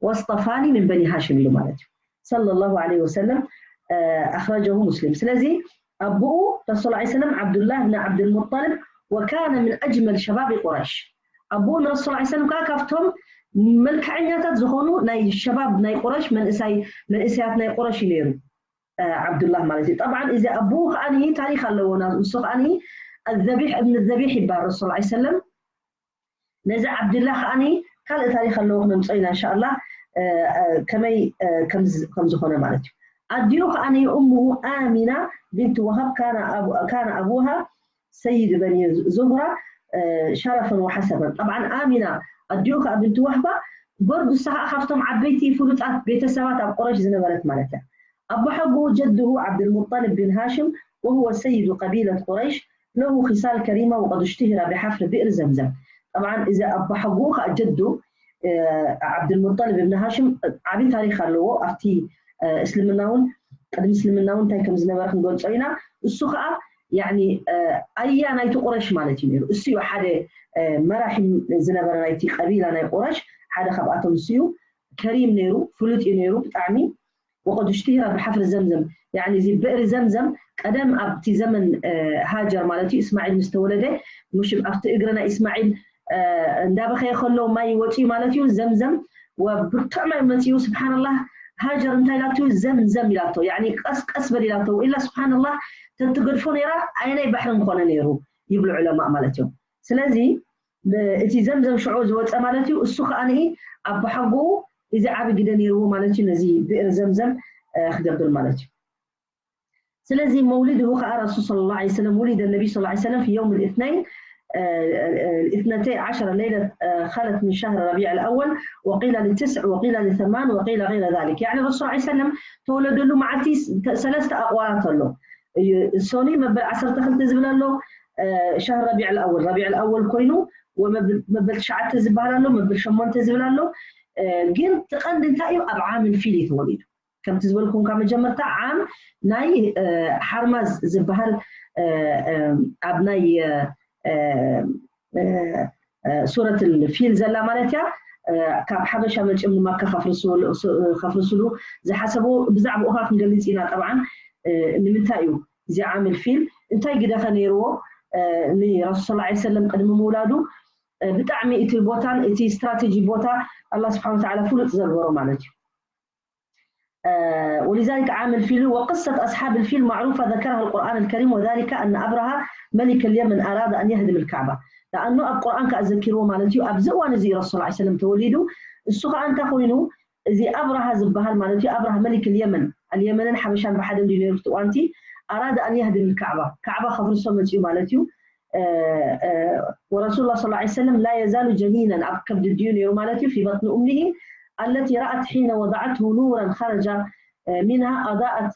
واصطفاني من بني هاشم ኢሉ ማለት እዩ። ሰለላሁ ዐለይሂ ወሰለም፣ እ፣ أخرجه مسلم። ስለዚ ኣቦኡ ረሱል ሰለላሁ ዐለይሂ ወሰለም ዓብዱላህ ብን ዓብዱልሙጠልብ، وكان من أجمل شباب قريش። ኣቦኡ ንረሱል ሰለላሁ ዐለይሂ ወሰለም ከዓ ካብቶም መልክዐኛታት ዝኾኑ ናይ ሸባብ ናይ ቁረሽ መንእሳይ መንእሰያት ናይ ቁረሽ እዩ ነይሩ። ዓብዱላህ ማለት እዩ። ጠብዓን እዚ ኣቦኡ ከዓኒ ታሪክ ኣለዎ። ንሱ ከዓኒ ኣዘቢሕ እብን ዘቢሕ ይባሃል ረሱል ላ ሰለም። ነዚ ዓብድላህ ከዓኒ ካልእ ታሪክ ኣለዎ ክነምፅኦ ኢና እንሻላ፣ ከመይ ከም ዝኾነ ማለት እዩ። ኣዲኡ ከዓኒ እሙሁ ኣሚና ቢንት ወሃብ ካነ ኣቡሃ ሰይድ በኒ ዙህራ ሸረፈን ወሓሰበን። ጠብዓን ኣሚና ኣዲኡ ከዓ ብንት ዋህባ በርዱ እሳ ከዓ ካብቶም ዓበይቲ ፍሉጣት ቤተሰባት ኣብ ቁረሽ ዝነበረት ማለት እያ። ኣቦሓጎኡ ጀድሁ ዓብድልሙጠልብ ቢን ሃሽም ወህወ ሰይዱ ቀቢለት ቁረይሽ ለሁ ኺሳል ከሪማ ወቀድ እሽትሂራ ብሓፍሪ ብእር ዘምዘም። ጠብዓን እዚ ኣቦሓጎኡ ከዓ ጀዱ ዓብድልሙጠልብ እብን ሃሽም ዓብዪ ታሪክ ኣለዎ ኣብቲ እስልምና እውን ቅድሚ እስልምና እውን እንታይ ከም ዝነበረ ክንገልጾ ኢና። እሱ ከዓ ያኒ ኣያ ናይቲ ቁረሽ ማለት እዩ ነይሩ። እሱ እዩ ሓደ መራሒ ዝነበረ ናይቲ ቀቢላ ናይ ቁረሽ ሓደ ካብኣቶም እሱ እዩ። ከሪም ነይሩ፣ ፍሉጥ እዩ ነይሩ ብጣዕሚ። ወቀድ እሽትሂራ ብሓፍሪ ዘምዘም ያኒ እዚ ብእሪ ዘምዘም ቀደም ኣብቲ ዘመን ሃጀር ማለት እዩ እስማዒል ምስ ተወለደ ሙሽ ኣብቲ እግሪ ናይ እስማዒል እንዳበኸየ ከሎ ማይ ወፅዩ ማለት እዩ። ዘምዘም ብርቱዕ ማይ መፅኡ። ስብሓንላህ ሃጀር እንታይ ኢላትዩ? ዘምዘም ኢላቶ ያኒ ቀስ ቀስ በል ኢላቶ። ወኢላ ስብሓንላህ ተትገድፎ ነይራ ኣየናይ ባሕሪ ምኾነ ነይሩ ይብሉ ዑለማእ ማለት እዮም። ስለዚ እቲ ዘምዘም ሽዑ ዝወፀ ማለት እዩ። እሱ ከዓ ንኢ ኣቦሓጎኡ እዚ ዓቢ ግደ ነይርዎ ማለት እዩ። ነዚ ብእር ዘምዘም ክገብር ማለት እዩ። ስለዚ መውሊድሁ ከዓ ረሱል صلى الله عليه وسلم ولد النبي صلى الله عليه وسلم في يوم الاثنين الاثنتي عشر ليلة خلت من شهر ربيع الأول وقيل لتسع وقيل لثمان وقيل غير ذلك يعني ረሱል صلى الله عليه وسلم ተወለደሉ መዓልቲ ሰለስተ ኣቕዋላት ኣሎ። ሰኑይ መበል ዓሰርተ ክልተ ዝብል ኣሎ ሻህር ረቢዕ ኣወል ረቢዕ ኣወል ኮይኑ መበል ትሽዓተ ዝበሃል ኣሎ መበል ሸሞንተ ዝብል ኣሎ። ግን ትቐንዲ እንታይ እዩ ኣብ ዓም ፊል እዩ ተወሊዱ። ከምቲ ዝበልኩም ካብ መጀመርታ ዓም ናይ ሓርማዝ ዝበሃል ኣብ ናይ ሱረት ፊል ዘላ ማለት እያ። ካብ ሓበሻ መፅኦም ንማካ ከፍርስሉ ዝሓሰቡ ብዛዕባኡ ከዓ ክንገልፅ ኢና። ጠብዓን ንምንታይ እዩ እዚ ዓምል ፊል እንታይ ግደኸ ነይርዎ ንረሱል ላ ሰለም ቅድሚ ምውላዱ ብጣዕሚ እቲ ቦታን እቲ ስትራቴጂ ቦታ ኣላ ስብሓን ወተዓላ ፍሉጥ ዘግበሮ ማለት እዩ። ولذلك عام الفيل وقصة أصحاب الفيل معروفة ذكرها القرآن الكريم وذلك أن أبرهة ملك اليمن أراد أن يهدم الكعبة لأنه ኣብ ቁርኣን ከኣ ዘኪርዎ ማለት እዩ። ኣብዚ እዋን እዚ ረሱል ላ ሰለም ተወሊዱ እሱ ከኣ እንታይ ኮይኑ እዚ ኣብርሃ ዝበሃል ማለት እዩ ኣብርሃ መሊክ ልየመን ኣልየመንን ሓበሻን ብሓደ እንዲ ነይሩ ትዋንቲ ኣራደ ኣን የህድም ልካዕባ ካዕባ ከፍርሶ መፅኡ ማለት እዩ። ورسول الله صلى الله عليه وسلم لا يزال جنينا ኣብ ከብዲ ድዩ ነይሩ ማለት እዩ في بطن أمه التي رأت حين وضعته نورا خرج منها أضاءت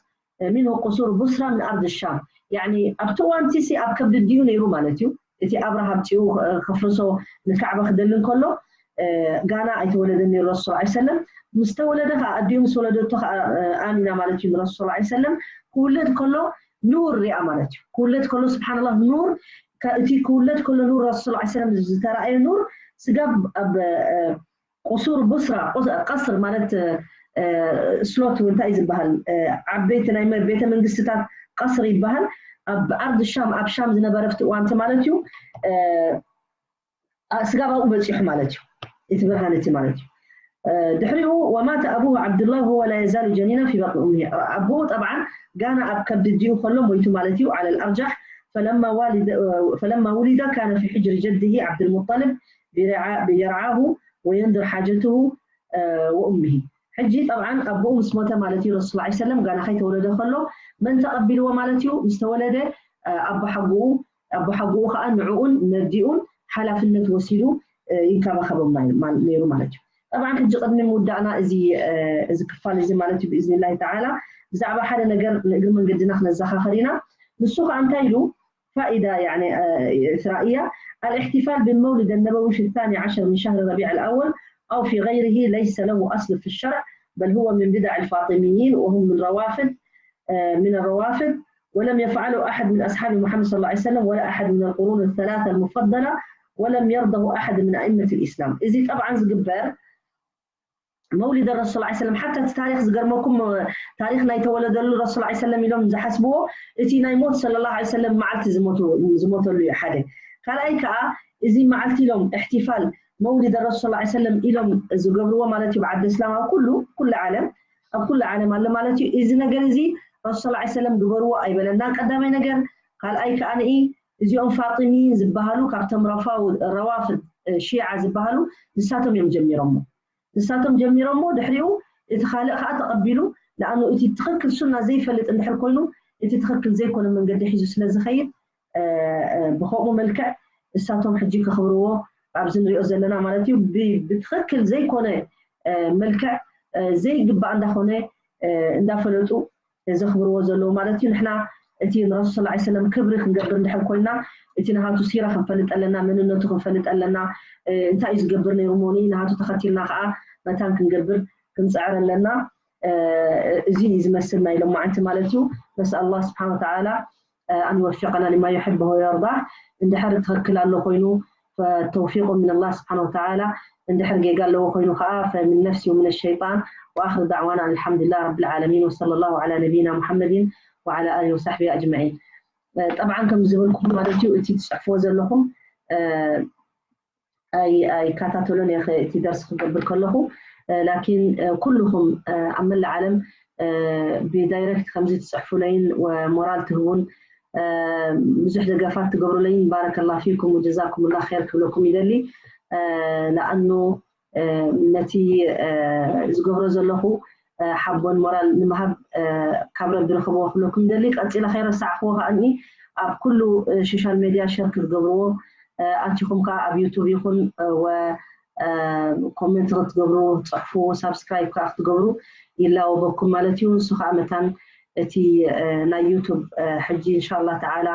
منه قصور بصرى من أرض الشام يعني ኣብቲ እዋንቲ ሲ ኣብ ከብዲ ድዩ ነይሩ ማለት እዩ። እቲ ኣብርሃ ኣብፂኡ ከፍርሶ ንካዕባ ክደሊ እንከሎ ጋና ኣይተወለደን ነይሩ ረሱል ላ ሰለም ምስ ተወለደ ከዓ ኣዲኡ ምስ ወለደቶ ከዓ ኣሚና ማለት እዩ ንረሱል ላ ሰለም ክውለድ ከሎ ኑር ሪኣ ማለት እዩ። ክውለድ ከሎ ስብሓንላ ኑር እቲ ክውለድ ከሎ ኑር ረሱል ላ ሰለም ዝተረኣየ ኑር ስጋብ ኣብ ቁሱር ቡስራ ቀስር ማለት ስሎት እንታይ ዝበሃል ዓበይቲ ናይ ቤተ መንግስትታት ቀስር ይበሃል። ኣብ ኣርድ ሻም ኣብ ሻም ዝነበረ ፍቲ እዋንቲ ማለት እዩ። ስጋብ ኣብኡ በፂሑ ማለት እዩ። እቲ ብርሃን እቲ ማለት እዩ። ድሕሪኡ ومات أبوه عبد الله وهو لا يزال جنينا في بطن أمه ኣቦኡ ጠብዓን ጋና ኣብ ከብዲ ኣዲኡ ከሎ ሞይቱ ማለት እዩ። على الأرجح فلما ولد فلما ولد كان في حجر جده عبد المطلب يرعاه وينذر حاجته وأمه ሕጂ ጠብዓን ኣቦኡ ምስ ሞተ ማለት እዩ ረሱል ላ ሰለም ጋና ከይተወለደ ከሎ መን ተቐቢልዎ ማለት እዩ? ምስ ተወለደ ኣቦሓጎኡ ኣቦሓጎኡ ከዓ ንዕኡን ነዲኡን ሓላፍነት ወሲዱ ይንከባኸቦም ነይሩ ማለት እዩ። ጠብዓን ሕጂ ቅድሚ ምውዳእና እዚ እዚ ክፋል እዚ ማለት እዩ ብእዝኒላሂ ተዓላ ብዛዕባ ሓደ ነገር ንእግሪ መንገድና ክነዘኻኸር ኢና። ንሱ ከዓ እንታይ ኢሉ فائدة يعني إثرائية الاحتفال بالمولد النبوي في الثاني عشر من شهر ربيع الأول أو في غيره ليس له أصل في الشرع بل هو من بدع الفاطميين وهم من روافد من الروافد ولم يفعله أحد من أصحاب محمد صلى الله عليه وسلم ولا أحد من القرون الثلاثة المفضلة ولم يرضه أحد من أئمة الإسلام እዚ ጠብዓን ዝግበር መውሊድ ረሱል ላ ሰለም ሓታ እቲ ታሪክ ዝገርመኩም ታሪክ ናይ ተወለደሉ ረሱል ላ ሰለም ኢሎም ዝሓስብዎ እቲ ናይ ሞት ሰለላ ሰለም መዓልቲ ዝሞተሉ እዩ ሓደ። ካልኣይ ከዓ እዚ መዓልቲ ኢሎም እሕቲፋል መውሊድ ረሱል ላ ሰለም ኢሎም ዝገብርዎ ማለት እዩ። ብዓዲ እስላም ኣብ ኩሉ ኩሉ ዓለም ኣብ ኩሉ ዓለም ኣሎ ማለት እዩ። እዚ ነገር እዚ ረሱል ላ ሰለም ግበርዎ ኣይበለና። ቀዳማይ ነገር፣ ካልኣይ ከዓኒ እዚኦም ፋጢሚ ዝበሃሉ ካብቶም ረፋው ረዋፍድ እ፣ ሺዓ ዝበሃሉ ንሳቶም እዮም ጀሚሮሞ። ንሳቶም ጀሚሮሞ ድሕሪኡ እቲ ካልእ ከዓ ተቐቢሉ። ንኣኑ እቲ ትኽክል ሱና ዘይፈልጥ እንድሕር ኮይኑ እቲ ትኽክል ዘይኮነ መንገዲ ሒዙ ስለ ዝኸይድ እ፣ እ፣ ብኸምኡ መልክዕ እሳቶም ሕጂ ከኽብርዎ ኣብዚ ንሪኦ ዘለና ማለት እዩ። ብ- ብትኽክል ዘይኮነ እ፣ መልክዕ እ፣ ዘይግባእ እንዳኾነ እ፣ እንዳፈለጡ ዘኽብርዎ ዘለዉ ማለት እዩ። ንሕና እቲ ንረሱል ሰለላሁ ዐለይሂ ወሰለም ክብሪ ክንገብር እንድሕር ኮይና እቲ ናሃቱ ሲራ ክንፈልጥ ኣለና፣ መንነቱ ክንፈልጥ ኣለና። እ፣ እንታይ እዩ ዝገብር ነይሩ እሞ ንኢ ናሃቱ ተኸቲልና ከዓ መታን ክንገብር ክንፅዕር ኣለና። እ፣ እዚ እዩ ዝመስል ናይ ሎማዓንቲ ማለት እዩ። ነስኣል ኣላህ ስብሓን ወተዓላ ኣን ይወፊቀና ሊማ ዩሕብሁ ወየርዳህ። እንድሕር ትኽክል ኣሎ ኮይኑ ፈተውፊቁ ሚነላህ ስብሓን ወተዓላ፣ እንድሕር ጌጋ ኣለዎ ኮይኑ ከዓ ፈሚን ነፍሲ ወሚን ሸይጣን። ወኣኽር ዳዕዋና ኣልሓምዱሊላህ ረብል ዓለሚን ወሰለ ላሁ ዓላ ነቢይና ሙሐመድን ወዓላ ኣሊሂ ወሳሕቢሂ ኣጅመዒን። እ፣ ጠብዓን ከም ዝበልኩም ማለት እዩ እቲ ትፅሕፍዎ ዘለኹም እ፣ ኣይ ኣይከታተሎን እየ ኸ- እቲ ደርሲ ክገብር ከለኹ እ፣ ላኪን እ፣ ኩልኹም እ፣ ኣብ መላእ ዓለም እ፣ ብዳይረክት ከምዚ ትፅሕፉለይን ወሞራል ትህቡን እ፣ ብዙሕ ደገፋት ትገብሩለይን ባረከላ ፊኩም ወጀዛኩምላ ኸይር ክብለኩም ይደሊ። እ፣ ለኣኑ እ፣ ነቲ እ፣ ዝገብሮ ዘለኹ እ፣ ሓቦን ሞራል ንምሃብ እ፣ ካብ ረቢ ረኽብዎ ክብለኩም ይደሊ። ቀፂለ ከይረሳዕክዎ ከዓኒ ኣብ ኩሉ እ፣ ሶሻል ሜድያ ሸር ክትገብርዎ እ፣ ኣቲኹም ከዓ ኣብ ዩቱብ ይኹን እ፣ ወ እ፣ ኮመንት ክትገብሩ፣ ክትፅሕፉ፣ ሳብስክራይብ ከዓ ክትገብሩ ይላወበኩም ማለት እዩ። ንሱ ከዓ መታን እቲ እ፣ ናይ ዩቱብ እ፣ ሕጂ እንሻላ ተዓላ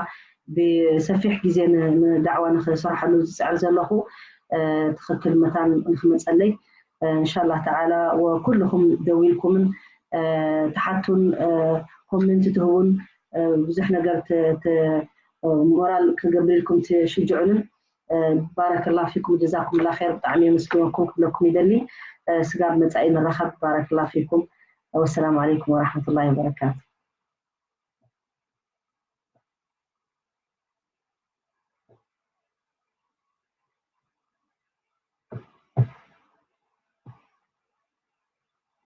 ብሰፊሕ ግዜ ን- ንዳዕዋ ንክሰርሐሉ ዝፅዕር ዘለኹ እ፣ ትኽክል መታን ንክመፀለይ እ፣ እንሻላ ተዓላ ወኩልኹም ደዊልኩምን እ፣ ትሓቱን እ፣ ኮመንት ትህቡን እ፣ ብዙሕ ነገር ት- ት- እ፣ ሞራል ክገብር ኢልኩም ትሽጅዑንን እ፣ ባረከላ ፊኩም ጀዛኩም ላ ኸይር። ብጣዕሚ የመስግነኩም ክብለኩም ይደሊ። እ፣ ስጋብ መፃኢ ንራኸብ። ባረከላ ፊኩም። ወሰላሙ ዓለይኩም ወራሕመቱላሂ ወበረካቱ።